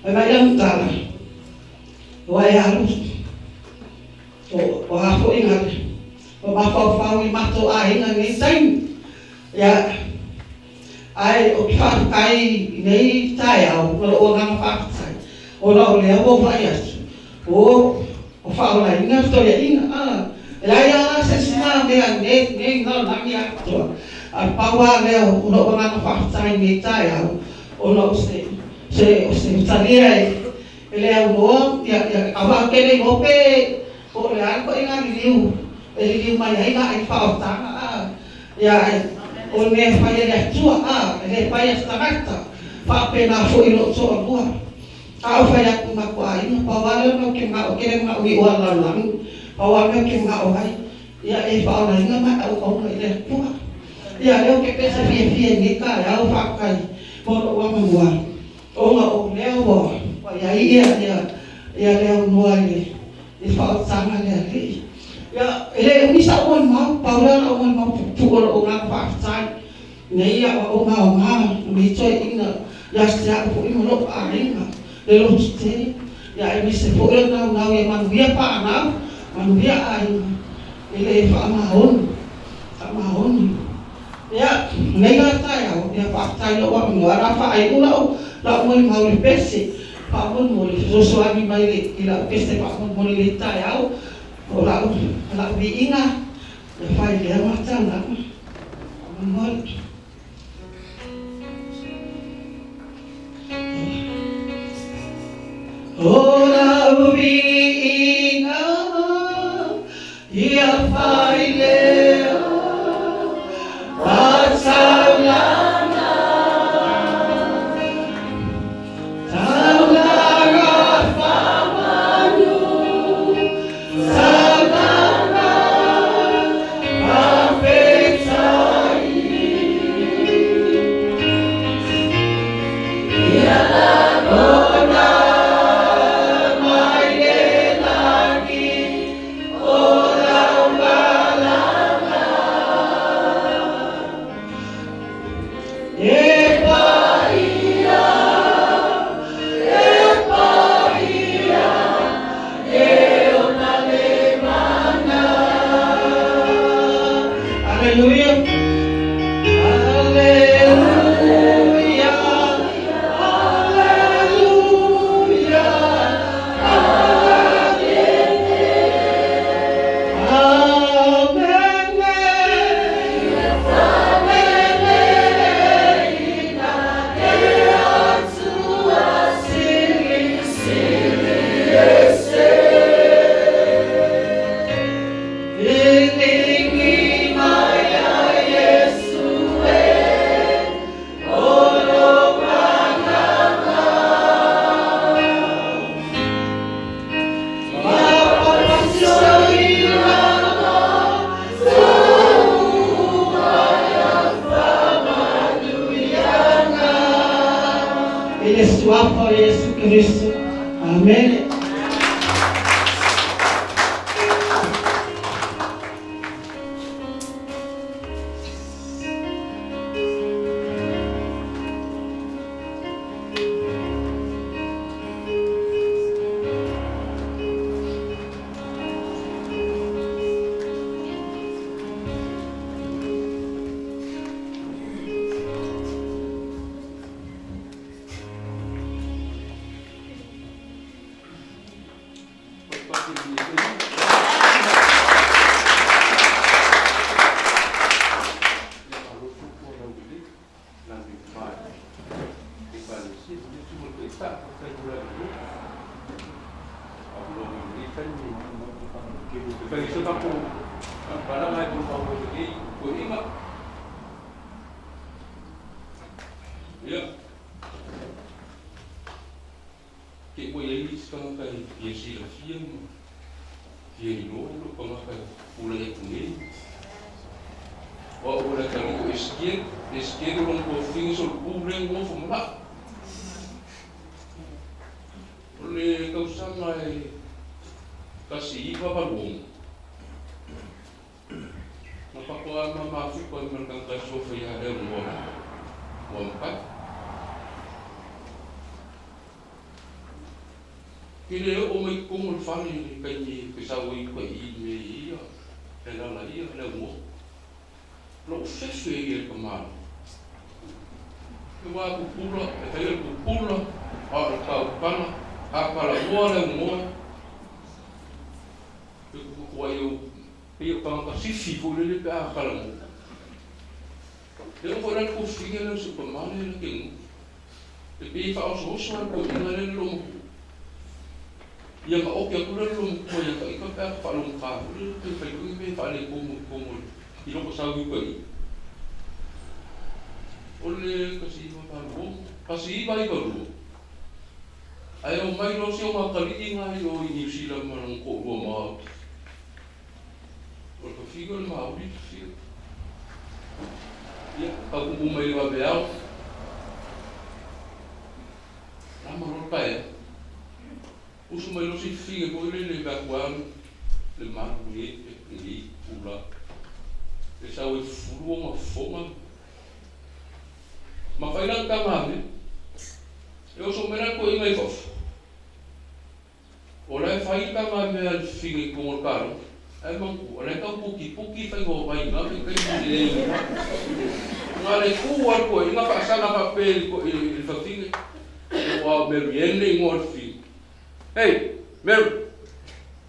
Fai mai lana tala, ua e alu o a foi ngale o mafaufau i matou aiga i nei taimi. Ia, ae ou te faafetai i nei taeao ma lou agaga faafetai, ona o lea ua ou vaai atu o faaolaina le toeaiina. E leai lava la se isi mea nei nei lalolagi atoa, a o le pau lava lea o lou agaga faafetai i nei taeao, ona o se se o se talia e le aunoa ia ia aua ou te le iloa pe po o le a le ituaiga liliu e liliu mai ai la i faaotaga a ia ae o le mea e fai e le Atua a e le fai e se tagata. Faapena foi i lou toalua. A ou fai atu i matou aiga, pau lava lea o le mea ou te manao, ou te le manao i o a le lalolagi, pau lava le mea ou te manao ai, ia e faaolaina ma e auauna i le Atua. Ia lea ou te pese fiafia i lenei taeao, faafetai mo lou avanoa, ona o lea ua i ai ia ia ia le aunoa i le i le faaolataga a le Alii. Ia, e le umi sa'u molimau, pau lea o la'u molimau puupuu o lo'u agaga faafetai nei aoaoga aoga nei toeaiina ia te a'u foi ma lo'u aiga le loto tele, ia aemaise foi o le naunau ia manuia fanau, manuia aiga e le faamaoni, faamaoni. Ia, nei la taeao, ia faafetai i lou avanoa, o le a faaiu la'u la'u molimau i le pese. Faamolemole, fesoasoani mai i lau pese faamolemole i lenei taeao, o la'u la'u viiga, ia fai lea matalaga. Faamolemole. O la'u viiga. Ia failea Taulaga, taulaga faamanu, taulaga faafetai. Ia lagona mai le lagi o lau malaga. E paia, e paia, e ona le mana. Hallelujah. Hallelujah. Hallelujah. Amen. Amen. E Atua silisili ese. Viligi mai ia Iesu e o lou agaga. Ma papatiso i lalo uma faamanuiaga. I le suafa o Iesu Keriso. Amene. Ia. Ke ua iai isi tagata e fia silafia ma fia iloa lou tagata e pulai atu nei. O a'u o le atalii o Esekiele, Esekiele o lona tofiga solopu lea na nofo ma la'u. O le tausaga e 1986, na faatoa ma mafuta ai ma le tagata e suafa ia Leaunoa Muamatai. Ke le oo mai i totonu o le fale i le taimi e sau ai uka i i mea ia, e alaala ia Leaunoa. Lou fefe ia i le tamaloa. E uā pupula, e faia le pupula, a o le tautala, a talanoa Leaunoa, e tututu ai au, pei o tagata sifi foi lele pe a talanoa. E oo foi la le tofiga lea o si ou tama lea la te igoa. E pei e faaosooso lava le toeaina lea le loomatua. Ia na oke atu lea le loomatua ia ita pe a faalogogata foi lele pe fai foi ni mea e faaletonu i totonu o le i loko sau i uka i i. O le 1986, 1992, ae omai loa si o matalii na i o i Niu Sila ma lona toalua Maori. O le tofiga o le Maori le tofiga. Ia, tautupu mai i le vaveao. Lama loa le taeao. Usu mai loa si fafine foi lele vae atu lava le malu e lenei itula. E sau e fufulu ona fofoga ma fai lana tagamea. E oso mai la le toeaina i fafo. O la e fai le tagamea a le fafine i totonu o le kalogo. Ae manatua, o la e tau putiputi faiga o vai i na vaitaimi i le igoa. Na o le tu lava le toeaina faasaga faapea i le fafine, aua o Mary Ann le igoa o le fafine. Hey, Mary,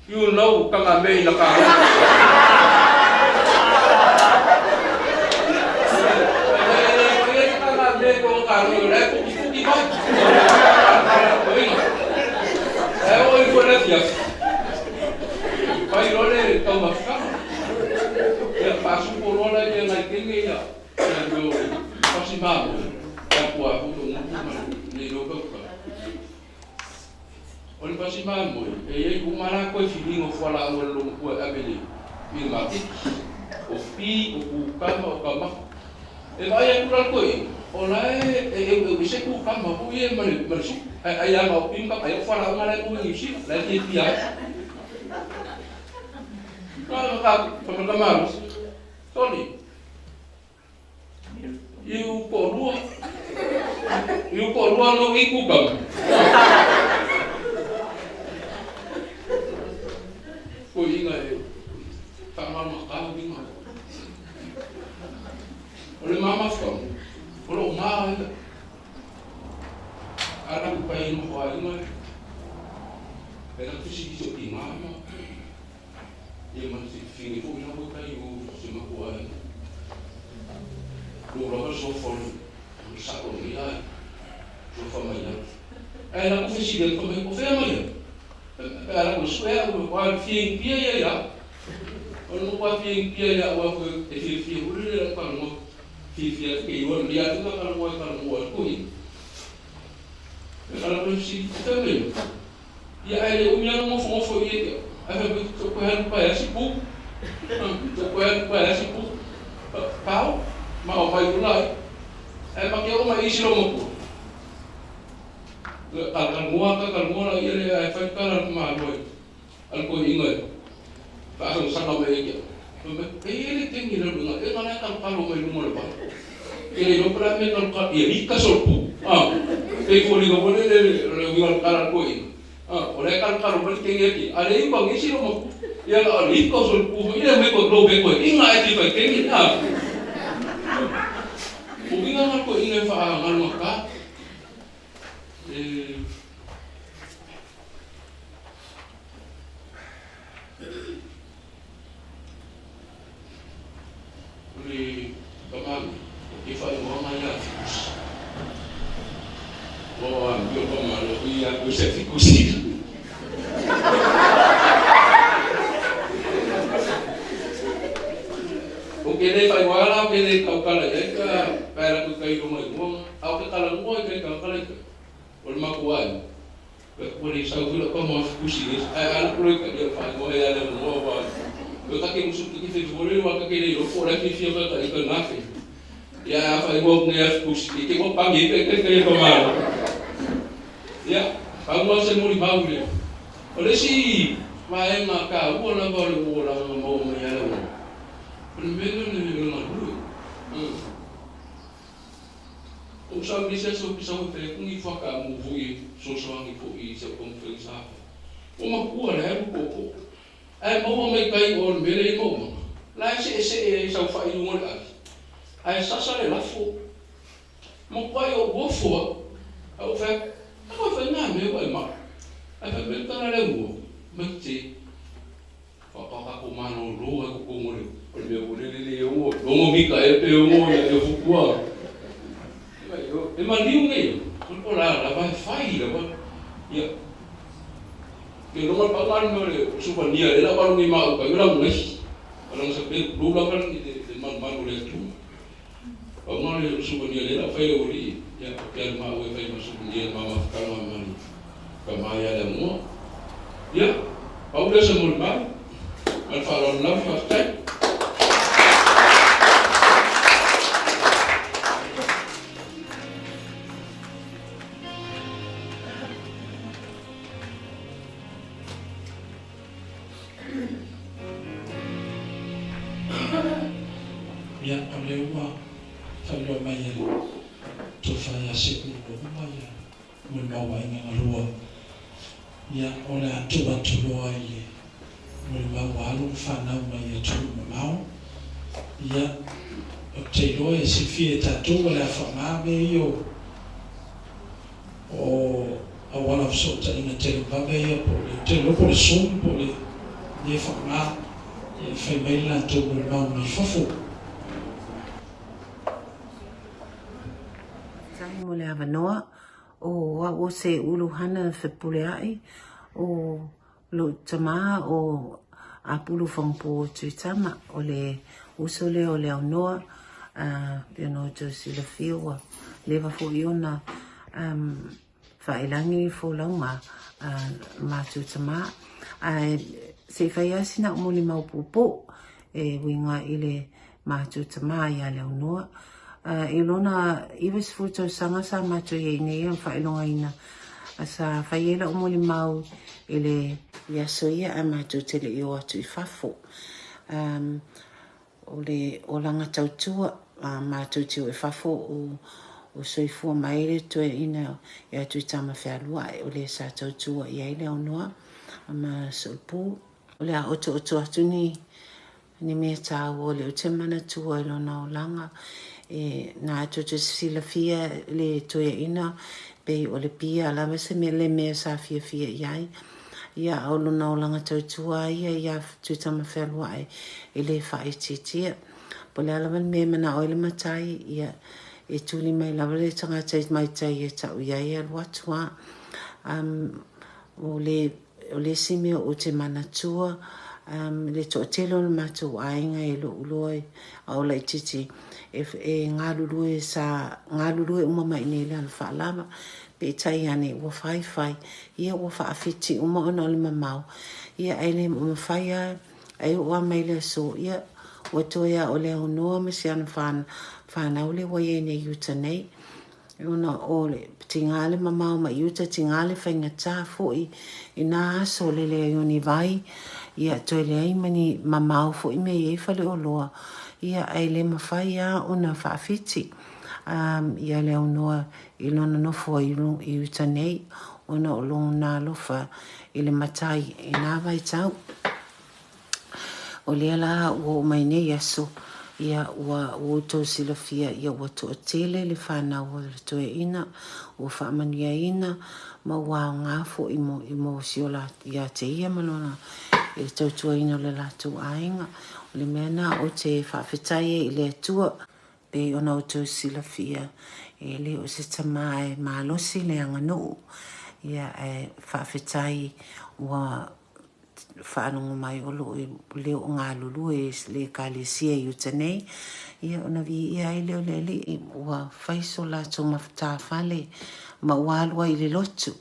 you know tagamea i na kalogo. E le faia se tagamea i totonu o le kalogo, o la e putiputi mai. Ae oo ifo i le afiafi, fai loa le taumafa. mafutaga. Ia faasupo loa la ia nai kenge ia ia mea o le pasi mamoe ia pua foi o gutu ma le iloa pe uka. O le pasi mamoe e iai uma la koe filiga o fualaau a le lomatua e ave i le maketi, o pi, o kukama, o kamafa. E vaai atu la le toeaina, o la e eueu ese kukama foi ia ma le suka, ae ai lava o pi ma kama, ai o fualaau na la e maua i Niu Sila, la e fiafia ai. Faamatamalo, Tony, iu toalua, iu toalua no i kukama. Toeaina e faamalumatau uiga. O le mamafuaga, o loo ma ia. A na ku pai noho aiga e na fisi o ki ngā ma ia ma te fini foi la ko kai o se maku ai. Lo lava sofa o sa o ni ai. Sofa mai ia. Ai la ku fisi le ko mai ko fea mai ia. Pe ala ko sue au ko al fie pia ia ia. O no ko fie pia ia o ko e fie fie uri le ka no fie fie ke i o ni atu ka no ka no ko i. E ala ko si te mai. Ia ai le umi ana ngofo ngofo i e ai fa to ko halu pa ya si pu. To ko halu pa ya si pu. Pau ma o mai ulai. Ai ma ke o mai isi lo mo ku. Ka ka mua ka ka mua la ia le ai fa ka la ma lo. Al ko inga. Fa sa sa ka me ia. Me e le tengi le lunga e ngana ka ka lo mai lunga le pa. E le lo pra me ka ka ia i ka sol pu. Ah. E ko li go le le le winga ka la ko inga. Ah, o le ka ka lo mai tengi ki. A le i ko ngisi lo mo. Ia la li ko sol pu. Ia me ko lo be ko inga e ti fa tengi. Ah. O winga ka ko inga fa ngalu ka. E le tamalu e whai hoa mai a fikusi. O a mio pa malo i a koe se fikusi. O ke le whai hoa la o ke le kaukala i ai ka paera koe kai runga i mua, a o ke kala mua i kai kaukala i kai. O le maku ai. Pe ko le sau hula pa mo fikusi ni. Ai ala ko le ka ia whai hoa ia le mua wa. Ko ka ke musu ki te fore wa ka ke le ro la ki fia ka i ka nafe. Ia a whai hoa ngai a fikusi. Ke mo pangi pe ke ke pa malo. Ia, pa mua se muri mau le. O le si vaenga ka ua lava o le ua langa maua mai ala ua. O le mea le le ngalue. O sa ni se so pisa o fe kungi whaka mu vui so so angi fo i se kong fe sa. O makua le haru koko. Ai maua mai kai o le mele i maua. La se se e sau whai lunga le aki. Ai sasa le lafo. Mo kwai o wofo. Au fe ako fe ngā me wai ma. Ai fe me tana le ua. Me te whakaka ko mano roa ko kongore. O le mea o le le o longo mika e pe o ia e fukua. E maniu nei. Ko la la vai fai la va. Ia. Ke longa pa ngani no le supania le la ba ni ma o ka ula ngai. Ala sa pe lu la ba ni le man man le tu. Pa ngani le supania le la fai le ori. Ia ko ke ma o e fai ma supania ma ma ka ma ma ni. Ka ma ia le mo. Ia. Pa u le se mo ma. Al fa la fa tai. Ia o le ua whailua mai e tofa ia se ulu uma ia mo le mauaiga galua. Ia o le atu atu loa i le mo le mau alu ma whanau mai e tulu mamao. Ia o te iloa e silafia e tatou o le afaga mea ia o auala fesootaiga televave ia po o le te iloa po o le Zoom po o le le faaaga e fai mai le latou mo le mau mai fafo. Faafetai mo le avanoa o au o se ulu hana fepuleai o lou tama o Apulu Fagapo o Tuitama. O le uso lea o Leaunoa, pei ona outou silafia ua leva foi ona faailagi le folauga a lo matou tama. Ae se i fai lava sina au molimau puupuu e uiga i le matou tama ia Leaunoa. I lona 90 tausaga sa matou i ai nei a faailogaina sa fai ai lau molimau i le i aso ia ae matou te le i o atu i fafo. O le olaga tautua a matou te o i fafo o soifua mai le toeaina ia Tuitama Fealuai o le sa tautua i ai Leaunoa ma Soolipu. O le a otooto atu ni ni mea taua o lea ou te manatua i lona olaga. E na tou te silafia le toeaina pei o le pia lava se mea le mea sa fiafia i ai. Ia a o lona olaga tautua ia iā Tuitama Fealuai e le faaitiitia. Po o le a lava le mea e manao ai le matai, ia e tuli mai lava le tagata mai tai e tau i ai e alu atu a. O le O le isi mea ou te manatua, le toatele o le matou aiga e lou iloa a o laitiiti e galulue sa galulue uma mai i inei i le alofaalava. Peitai ane ua faifai, ia ua faafiti uma ona o le mamao, ia ae le mafai lava, ae oo lava mai i le aso, ia ua toe lava o le aunoa ma si ana fanau lea ua i ai nei i uta nei. Ona o le tiga le mamao mai uta, tiga le faigata foi i na aso o le leai o ni vai, ia toe leai ma ni mamao foi mea e i ai faleoloa, ia ae le mafai lava ona faafiti ia le aunoa i lona nofo ai i uta nei ona o lona alofa i le matai i na vaitau. O lea la ua oo mai nei aso, ia ua outou silafia ia ua toatele le fanau a le toeaina, ua faamanuiaina ma ua aoga foi mo, mo si o la, ia te ia ma lona i le tautuaina o le latou aiga. O le mea lena ou te faafetai ai i le Atua, pei ona outou silafia, e le o se tama e malosi le aganuu, ia ae faafetai ua faalogo mai o lo o leo o galulue i le ekalesia i uta nei, ia ona viia ai lea o le Alii. Ua fai so latou matafale ma ua alu ai i le lotu.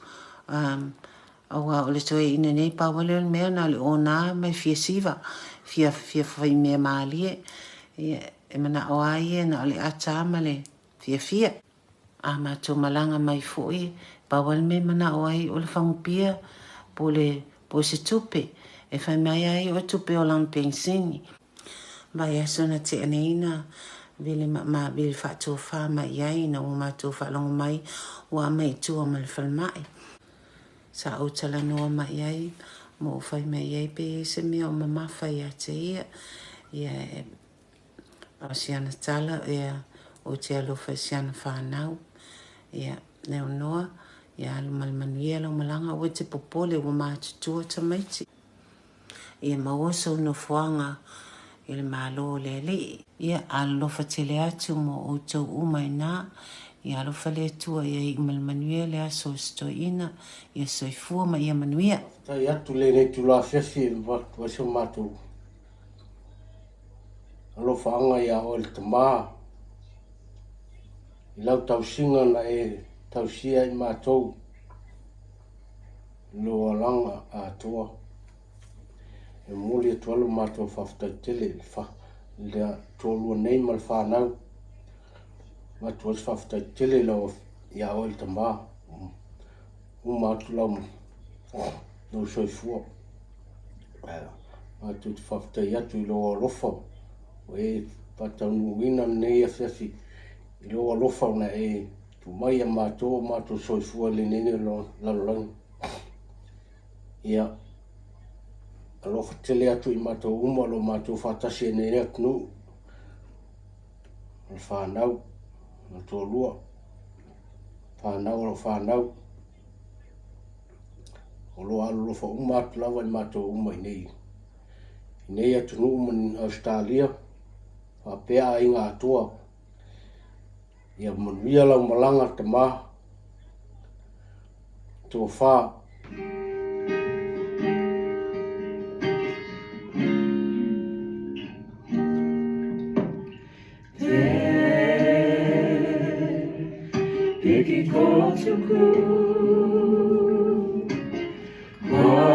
Aua o le toeaina nei pau lava lea o le mea na o le ona ma e fia siva, fia fia fai mea malie. Ia e manao lava ia na o le ata ma le fiafia. A matou malaga mai foi, pau lava le mea e manao ai o le fagupia po le po o se tupe e fai mai ai o tupe o lana penisini. Vaiaso na tea nei na vili ma ma vili faatofa mai i ai ina ua matou faalogo mai ua aumai i tua ma le falemai. Sa ou talanoa mai i ai ma ou fai mai i ai pe i ai se mea o mamafa ia te ia. Ia e A o si ana tala, ia, ou te alofa i si ana whanau. Ia, Leonoa, ia alu ma le manuia lau malaga, aua e te popole, ua matutua tamaiti. Ia maua sou nofoaga i le Malo o le Alii. Ia, alolofa tele atu mo outou uma ina. Ia alofa le Atua ia iu ma le manuia le aso o se toeaina. Ia soifua ma ia manuia. Faafetai atu lenei itula afiafi e avatu ai so matou Alofaaga ia oe le Tama, i lau tausiga na e tausia ai matou i lou alaga atoa. E momoli atu ai lo matou faafetai tele i le fa, le toalua nei ma le fanau. Avatu ai se faafetai tele i lau ia oe le Tama, uma atu lau lou soifua. Matou te faafetai atu i lou alofa ua e faataunuuina lenei afiafi i lou alofa na e tuu mai ia matou o matou soifua i lenei lalolagi. Ia, alofa tele atu i matou uma o lo o matou faatasi ai nei atunuu, o le fanau, o le toalua, fanau o lau fanau. O lo o alolofa uma atu lava i matou uma i nei, i nei atunuu ma Ausetalia, faapea aiga atoa. Ia manuia lau malaga tama, tofa. Kotuku. Kua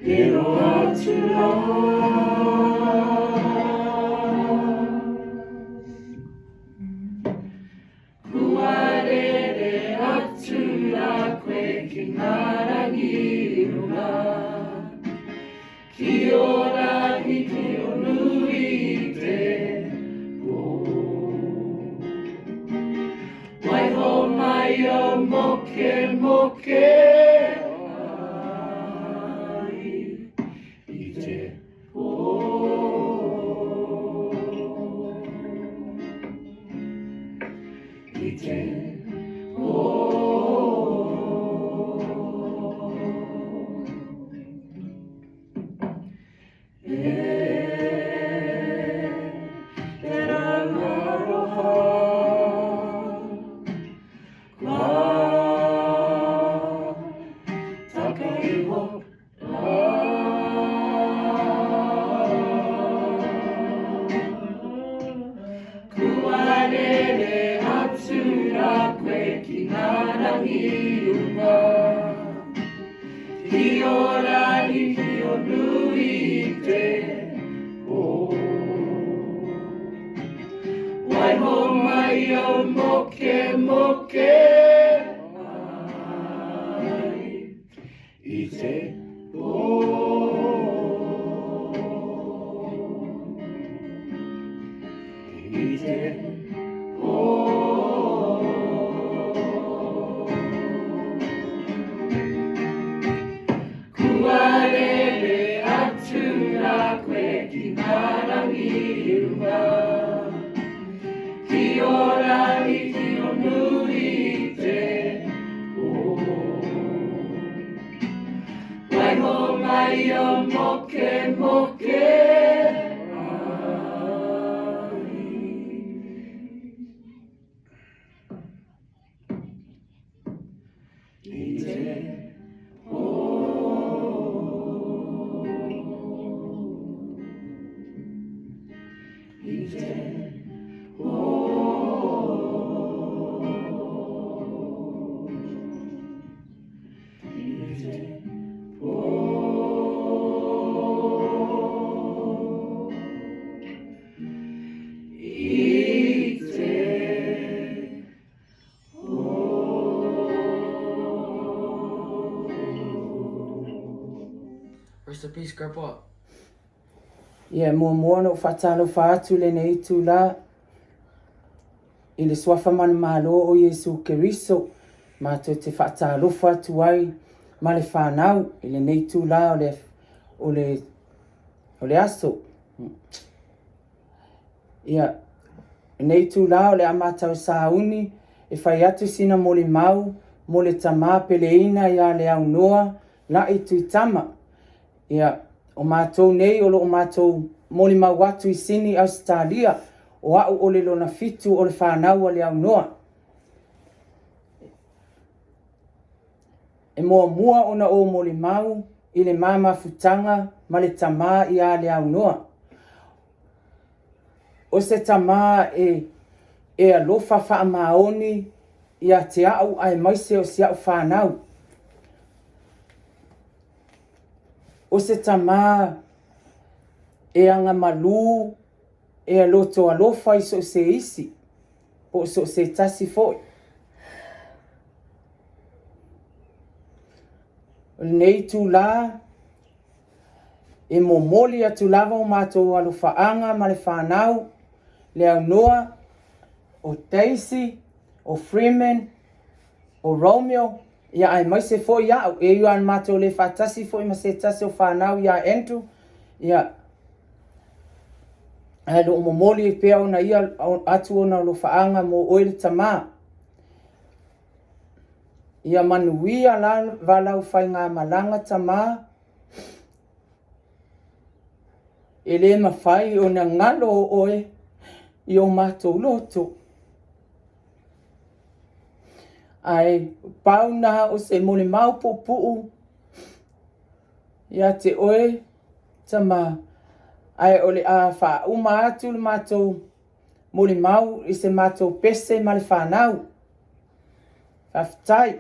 riro atu rā. Kua rere atu rā koe ki ngā rangi i runga, Ki ō rangi, ki ō nui i te pō. Waiho mai ō mokemoke ai i te pō. I te pō. E te rau aroha, kua taka iho rā. Kua rere atu rā koe ki ngā rangi runga. Ki ō rangi, ki ō nui i te pō. Waiho mai ō mokemoke ai i te pō. I te pō. Kua rere atu rā koe ki ngā rangi i runga, Ki ō rangi, ki ō nui i te pō. Waiho mai ō mokemoke ai. I te pō. I te pō. I te pō. I te Rest in peace, Grandpa. Ia, e muamua ona ou faatalofa atu i lenei itulā i le Suafa Manumalo o Iesu Keriso, matou te faatalofa atu ai ma le fanau i lenei itulā o le, o le, o le aso. Ia, lenei itulā o le a matau sauni e fai atu sina molimau mo le tamā peleina iā Leaunoa Laʻi Tuitama. Ia, o matou nei o loo matou molimau atu i Sini, Ausetalia, o a'u o le lona fitu o le fanau a Leaunoa. E muamua ona ou molimau i le ma mafutaga ma le tamā iā Leaunoa. O se tamā e e alofa faamaoni ia te a'u aemaise o si a'u fanau. O se tamā e agamalū e loto alofa i so o se isi, po o so o se tasi foʻi. O lenei itulā, E momoli atu lava o matou alofaaga ma le fanau, Leaunoa, o Daisy, o Freeman, o Romeo, ia aemaise foi a'u, e ui ana matou le faatasi foi ma se tasi o fanau ia Andrew, ia, ae loo momoli pea ona ia atu ona alofaaga mo oe le tamā. Ia manuia lava lau faigamalaga tamā. E le mafai ona galo oe i o matou loto. Ae pau na o se molimau puupuu ia te oe, tama, ae o le a faauma atu le matou. molimau i se matou pese ma le fanau. Faafetai.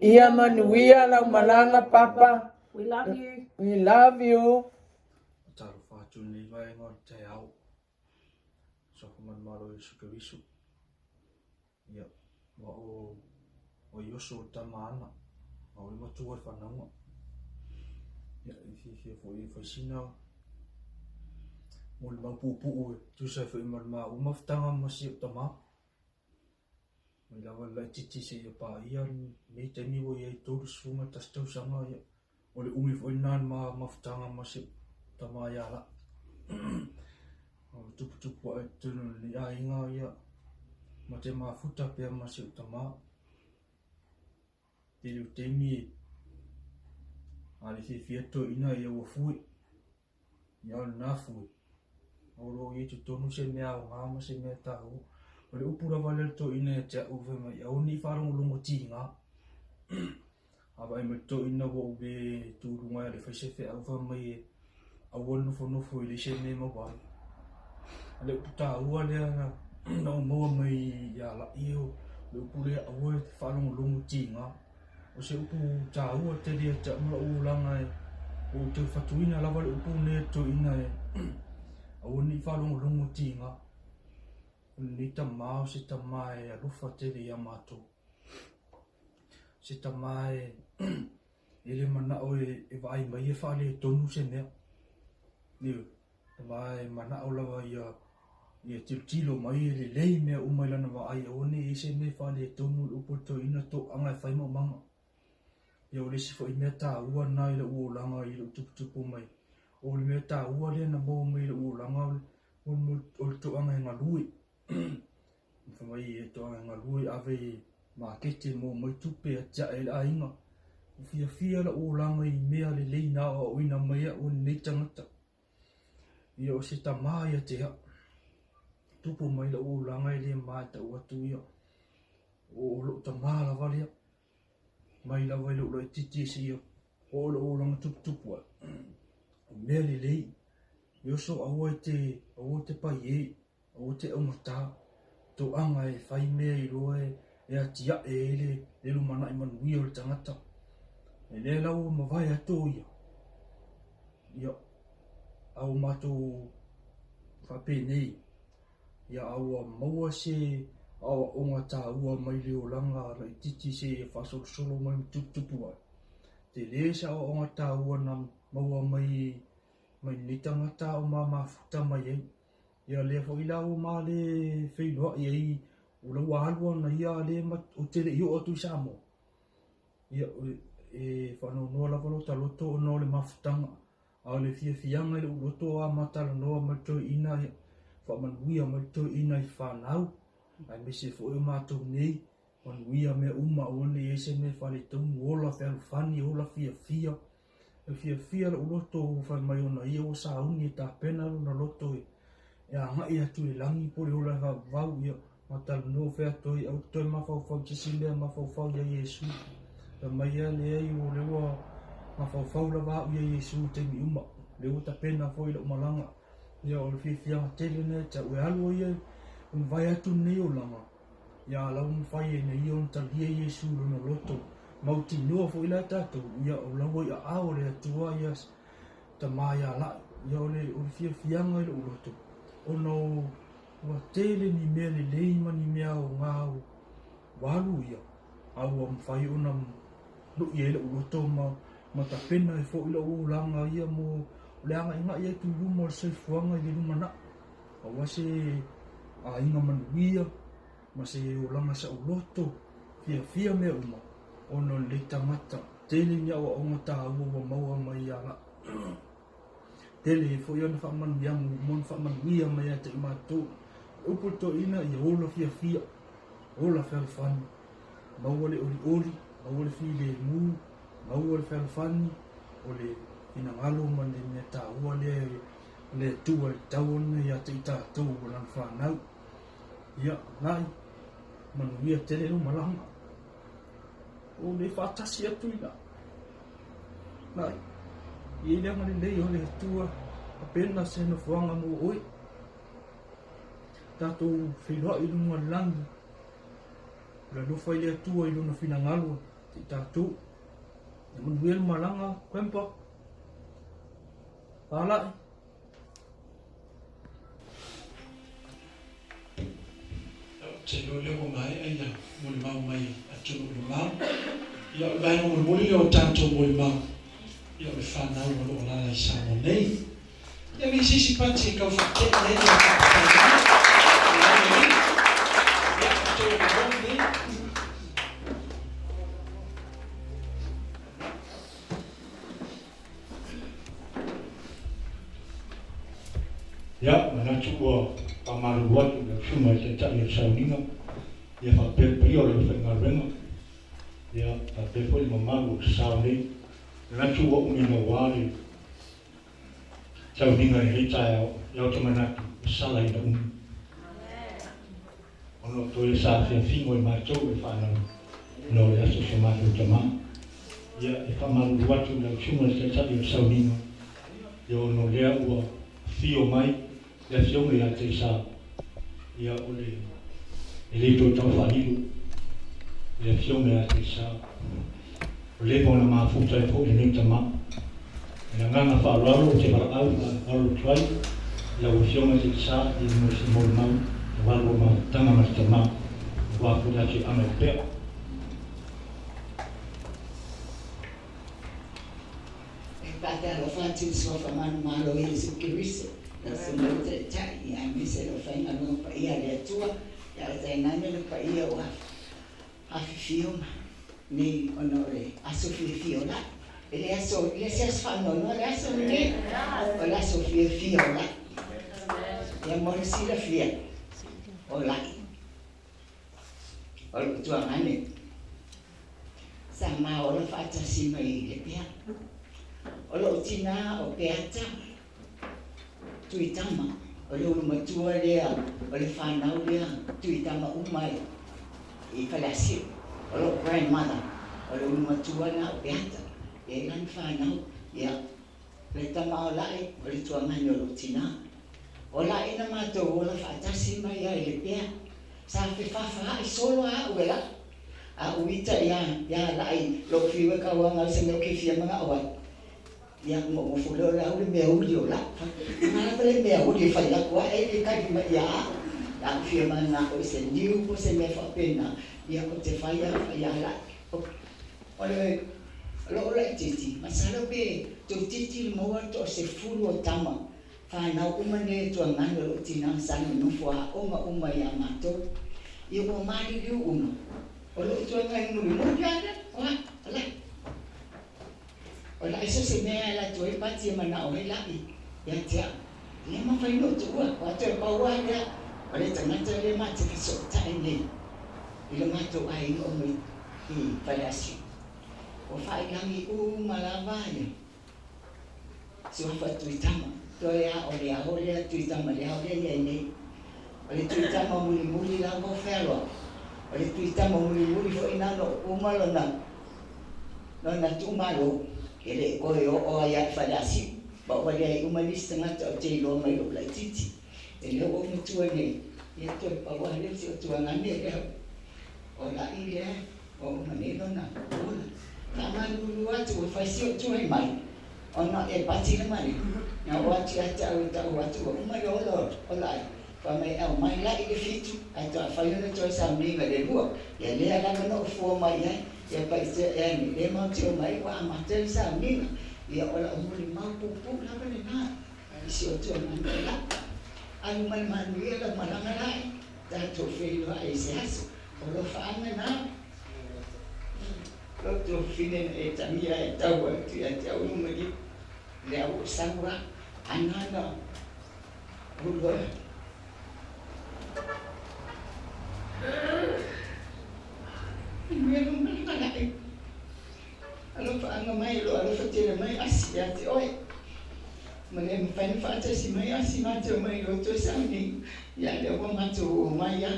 Ia manuia lau malaga Papa. We love you. We love you. Talofa atu lenei vaega o le taeao. Sofa manumalo Iesu Keriso. Ia, ua o o Ioso o tama ana, a o le matua o le whanaunga. Ia, i fiafia foi e whai sina. Molimau puupuu e tusa ai foi ma le maua mafutaga ma si ou tama. Mai lava le laitiiti seia paia lenei taimi ua i ai 31 tausaga, ia, o le umi foi lena o le ma mafutaga ma si ou tama ia Laa. Ua tuputupu ae i totonu o lenei aiga, ia, ma te mafuta pea ma si ou tama. Tele o taimi e a le fiafia toeaina ia ua fue. Ia o lena fue. O lo o i ai totonu se mea aoga ma se mea taua. O le upu lava lea le toeaina ia te au fai mai, aua ne i faalogologo tiga. A vaai mai le toeaina ua ou le tu i luga e fai se feau fai mai e aua le nofonofo e leai se mea e maua ai. O le upu taua lea na ou maua mai ia Laʻi, o le upu lea aua e faalogologo tiga. O se upu taua tele ia te au ma lou olaga e ua ou tau fatuina lava le upu lenei a le toeaina e aua ne i faalogologo tiga. O lenei tama o se tama e alofa tele ia matou. Se tama e e le manao e vaai mai e faaletonu se mea. Ioe, tama e manao lava ia ia tilotilo mai e lelei mea uma i lana vaai, aua ne i i ai se mea e faaletonu i le upu a le toeaina toaga e fai maumaga. Ia o le isi foi mea taua lena i lou olaga i lou tuputupu mai. O le mea taua lea na maua mai i lou olaga o le toaga e galue. Fai mai e toaga e galue ave i maketi e maua mai tupe e atiae ai le aiga. Ua fiafia lou olaga i mea lelei na aoaoina mai au e lenei tagata. Ia o se tama ia te au. Tupu mai lou olaga e le ma e tau atu ia. O lou tama lava lea. Mai lava i lou laitiiti e seia oo lou olaga tuputupu ai. O mea lelei. E oso aua e te, aua te pai e. Aua te augata, toaga e fai mea iloa e atiae ai le lumanai manuia o le tagata. E lea la ua mavae atu o ia. Ia, a ua matou faapenei, ia a ua maua se aoaoga taua mai le olaga laitiiti seia faasolosolo mai ma tuputupu ai. Tele se aoaoga taua na maua mai mai lenei tagata a o ma mafuta mai ai. Ia lea foi la ua ma le feiloai ai o la ua alu ana ia a lea ou te le i oo atu i Samoa. Ia e faanoanoa lava lota loto ona o le mafutaga a o le fiafiaga i lou loto a ma talanoa ma le toeaina ia faamanuia mai le toeaina i fanau aemaise foi o matou nei manuia mea uma aua ne i i ai se mea e faaletonu ola fealofani ola fiafia. E fiafia lou loto ua fai mai ona ia ua sauni e tapena lona loto e agai atu i le lagi po o le ola e vauvau ia ma talanoa fai atu ai aua te toe mafaufau i se isi mea mafaufau ia Iesu. Fai mai ia leai o lea ua mafaufau lava au ia Iesu i taimi uma lea ua tapena foi lou malaga. Ia o le fiafiaga tele lena ia te au e alu ai e mavae atu lenei olaga. Ia a la ua mafai e na ia ona talia Iesu i lona loto mautinoa foi la tatou, ia o la ua i aao o le Atua ia Tama ia Laʻi. Ia o le o le fiafiaga i loʻu loto, ona o ua tele ni mea lelei ma ni mea aoga ua alu ia, a ua mafai ona luʻi ai loʻu loto ma ma tapena ai foi loʻu olaga ia mo le agaʻigaʻi atu i luma o le soifuaga i le lumanai. Aua se aiga manuia ma se olaga saoloto, fiafia mea uma, ona o lenei tagata. Tele ni aoaoga taua ua maua mai ia Laʻi. Tele foi ona faamanuiaga ua uma ona faamanuia mai ia te i matou. O le upu a le toeaina, ia ola fiafia, ola fealofani, maua le olioli, maua le filemu, maua le fealofani, o le finagalo ma le mea taua lea e le Atua e tatau ona ia te i tatou o lana fanau. Ia, Laʻi, manuia tele lou malaga. O le faatasi atu i na. Laʻi, i ai le agalelei o le Atua, tapena se nofoaga mo oe. Tatou feiloai i luga o le lagi. O le alofa i le Atua i lona finagalo te i tatou. Ia manuia le malaga, Grandpa. Pālaʻi. Ou te iloa lea ua maea ia molimau mai atunuu mamao. Ia o le vaega mulimuli lea o tatou molimau, ia o le fanau o lo o alaala i Samoa nei. Ia le se isi pati e tau faate'a ai le faafetai mai i ai le Alii. Ia, o outou avanoa lenei. Ia, manatu ua faamalulu atu i lau Susuga i le Taitai o le Sauniga, ia faapea le paia o le aufaigaluega, ia faapea foi le mamalu o le sao nei. Manatu ua umi naua le sauniga i lenei taeao, ia ou te manatu e sala ina umi. Ona o toe sa afiafiga i matou e fanau ona o le aso o so matou tama. Ia, e faamalulu atu i lau Susuga i le Taitai o le Sauniga, ia ona o lea ua afio mai le Afioga ia Teisa, ia o le e le toe tau faalilo le Afioga ia Teisa. Ua leva ona mafuta ai foi lenei tama. I le agaga faaaloalo ou te valaau faaaloalo atu ai i lau Afioga Teisa i mo se molimau aua lua mafutaga ma le tama aua foi le afioaga i Pea. E faatalofa atu i le Suafa Manumalo o Iesu Keriso, lau Susuga i le Taitai, aemaise le aufaigaluega paia a le Atua, ia ae tainane le paia ua afifio ma nei ona o le aso fiafia o laʻi. E le aso, e le se aso faanoanoa le aso lenei, o le aso fiafia o laʻi. Ia mo le silafia, o laʻi, o le utuagane, sa ma ola faatasi mai i Lepea. O lou tinā o Peata Tuitama, o le ulumatua lea o le fanau lea Tuitama uma i Faleasiu. O lou grandmother, o le ulumatua lena o Peata, e i ai lana fanau, ia, le tama o Lae, o le tuagane o lou tinā. O Lae na matou ola faatasi mai ai i Lepea, sa fefafaai solo a au e Lae. A ou ita ia ia Lae lou fiu e kauaga ai se mea ou ke fia manao ai. Ia ona ou nofo lea o le au le mea uli o lau. Ana lava le mea uli e fai atu ae le kali mai ia au. A ou fia mananao i se niu po o se mea faapena, ia ou te fai lava fai lava laʻi. O le lou laitiiti, masalo pe toeitiiti le maua toasefulu o tama fanau uma nei e tuaganu e lou tina sa nonofo aoga uma ia matou. Ia ua maliliu uma, o lou tuaganu mulimuli lava lea, o au, o laʻi. O laʻi so se mea e ala atu ai pati e manao ai laʻi ia te au. E le mafai ona ou tuua, aua toe pau lava lea o le tagata lea ma te fesootai nei i le matou aiga uma i Faleasiu. Ua faailagi uma lava ia suafa Tuitama, toe lava o le ao lea Tuitama le ao lea e i ai nei. O le Tuitama mulimuli lava o fealoai, o le Tuitama mulimuli foi na ona uma lona Lona tuumalo, e le i toe oo ai a i Faleasiu, ma ua leai uma nisi tagata ou te iloa mai lou laitiiti. E le o ou matua nei, ia toe pau lava lea o si ou tuagane lea, o laʻi lea ua uma nei lona ola. Faamalulu atu ua fai si ou tuai mai, ona e pati le maliu, na oo atu ia te au e tau atu ua uma le ola o laʻi, fai mai e aumai laʻi le fitu, ae toa fai ona toe sauniga i le lua, ia lea lava na ou fua mai ai. Ia paʻitia ea nei le mau te omai ua amata le sauniga, ia o lau molimau puupuu lava lena i si ou tuananu e lau. Alu mai manuia lau malaga laʻi, tatou feiloai i se aso, o lofaaga na. Lou tuafafine na e tagia e tau atu ia te au luma i le au o sau a, ana na ulu. Alofaaga mai o lo o alofa tele mai asi ia te oe. Ma le mafai ona faatasi mai asi matou mai lou toe sauni. Ia lea ua matou oo mai a.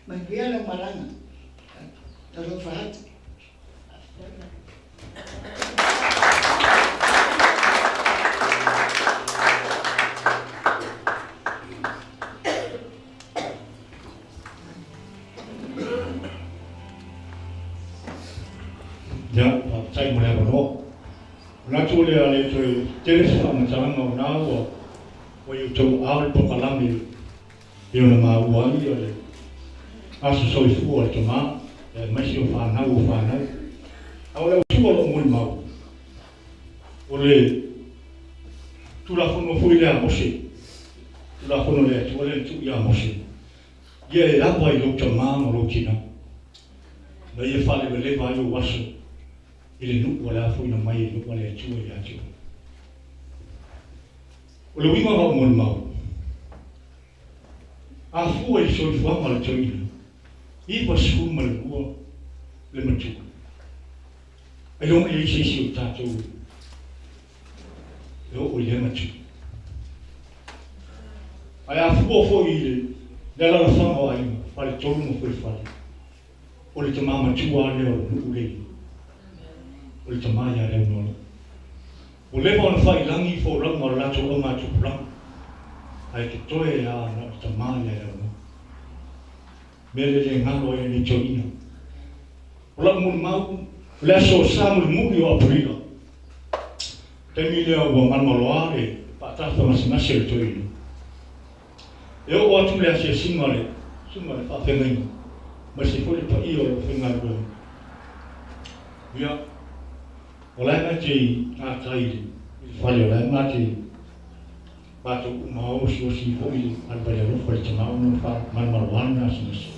Manuia lau malaga. Alofa atu. Ia, faafetai mo le avanoa. Manatu o le a le toe tele se faamatalaga o na ua ua i outou aao le polokalame e ona maua ai le aso soifua o le tama aemaise o fanau o fanau. A o le autu o lou molimau, o le Tulafono foi lea a Mose, Tulafono a le Atua lea na tuu ia Mose, Ia e ava i lou tamā ma lou tinā, ina ia faalevaleva ai ou aso i le nuu o le a foina mai e lou a le Atua ia te oe. O le uiga o lau molimau, a fua i le soifuaga o le toeaina, 92 le matua, ailoga i ai se isi o tatou e oo i lea matua. Ae a fua foi i le alalafaga o aiga, faletolu ma fuaifale, o le tama matua lava lea o le nuu lea i o le tama ia Leaunoalii. Ua leva ona faailagi folauga o le latou augatupulaga, ae totoe lava na o le tama ia Leaunoa. Mea lea le galo ai lenei toeaina. O lau molimau, o le aso sa mulimuli o Aperila, taimi lea ua malomaloa le faatafa gasegase o le toeaina. E oo atu le asiasiga a le susuga i le faafeagaiga, aemaise foi le paia o le aufaigaluega. Ia, o la e ma te i gatai i le fale, o la e ma te Matou uma osiosi foi le alu mai le alofa i le tama ona na faamalumaluana lena gasegase.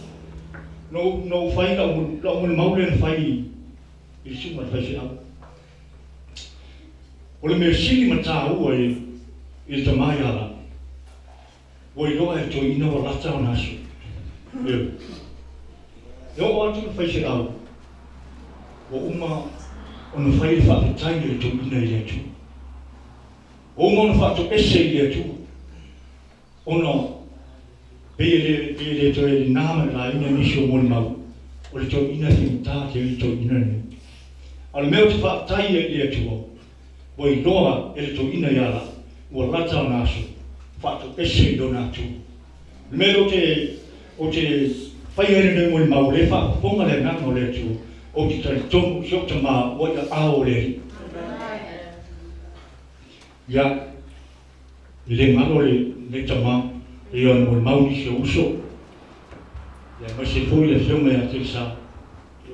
Na ou na ou fai lau lau molimau lea na fai i le susuga i le faifeau. O le mea sili ma taua i i le tama ia Lana, ua iloa e le toeaina ua lata ona aso. Ioe. E oo atu le faifeau, ua uma ona fai le faafetai a le toeaina i le Atua. Ua uma ona faatoese i le Atua, ona pei e le, pei e le toe na ma le laina nisi o molimau o le toeaina e faigata tele le toeaina lenei. A o le mea ou te faafetai ai i le Atua, ua iloa e le toeaina ia la, ua lata ona aso, faatoese i lona Atua. O le mea lea ou te, ou te faia ai lenei molimau, o lea e faafofoga le Agaga o le Atua, ou te talitonu si ou tama ua i aao o le Alii. Ia, e le galo lenei tama, pei ona molimau nisi o uso, ia aemaise foi le afioga ia Telesa,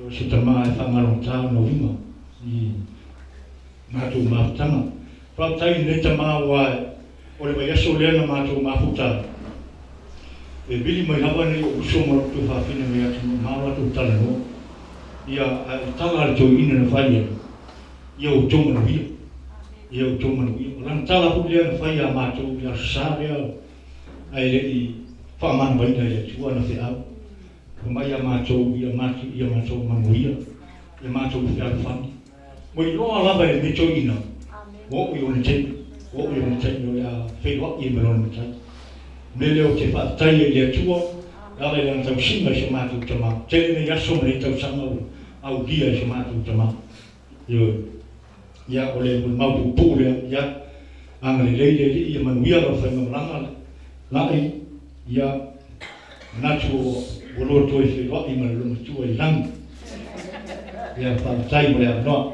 o se tama e faagalogata ona uiga i matou mafutaga. Faafetai i lenei tama aua o le vaiaso lea na matou mafuta ai, e vili mai lava nai ou uso ma lou tuafafine mai atunuu mamao latou talanoa, ia ae o le tala a le toeaina na fai ai, Ia outou manuia. Ia outou manuia. O lana tala foi lea na fai ia matou i le Aso Sa lea ae le i faamanaoina e le Atua ana feau. Fai mai ia matou, ia matou, ia matou manuia, ia matou fealofani. Ua iloa lava e lenei toeaina, ua oo i ona taimi, ua oo i ona taimi o le a feiloai ai ma lona Matai. O le mea lea ou te faafetai ai i le Atua e ala i Lana tausiga i so matou tama. Tele nei aso ma nei tausaga ua aulia e so matou tama. Ioe. Ia, o le molimau puupuu lea, ia, agalelei le Alii ia manuia lau faigamalaga la'i, ia, manatu ua loa toe feiloai ma le loomatua i lagi. Ia, faafetai mo le avanoa.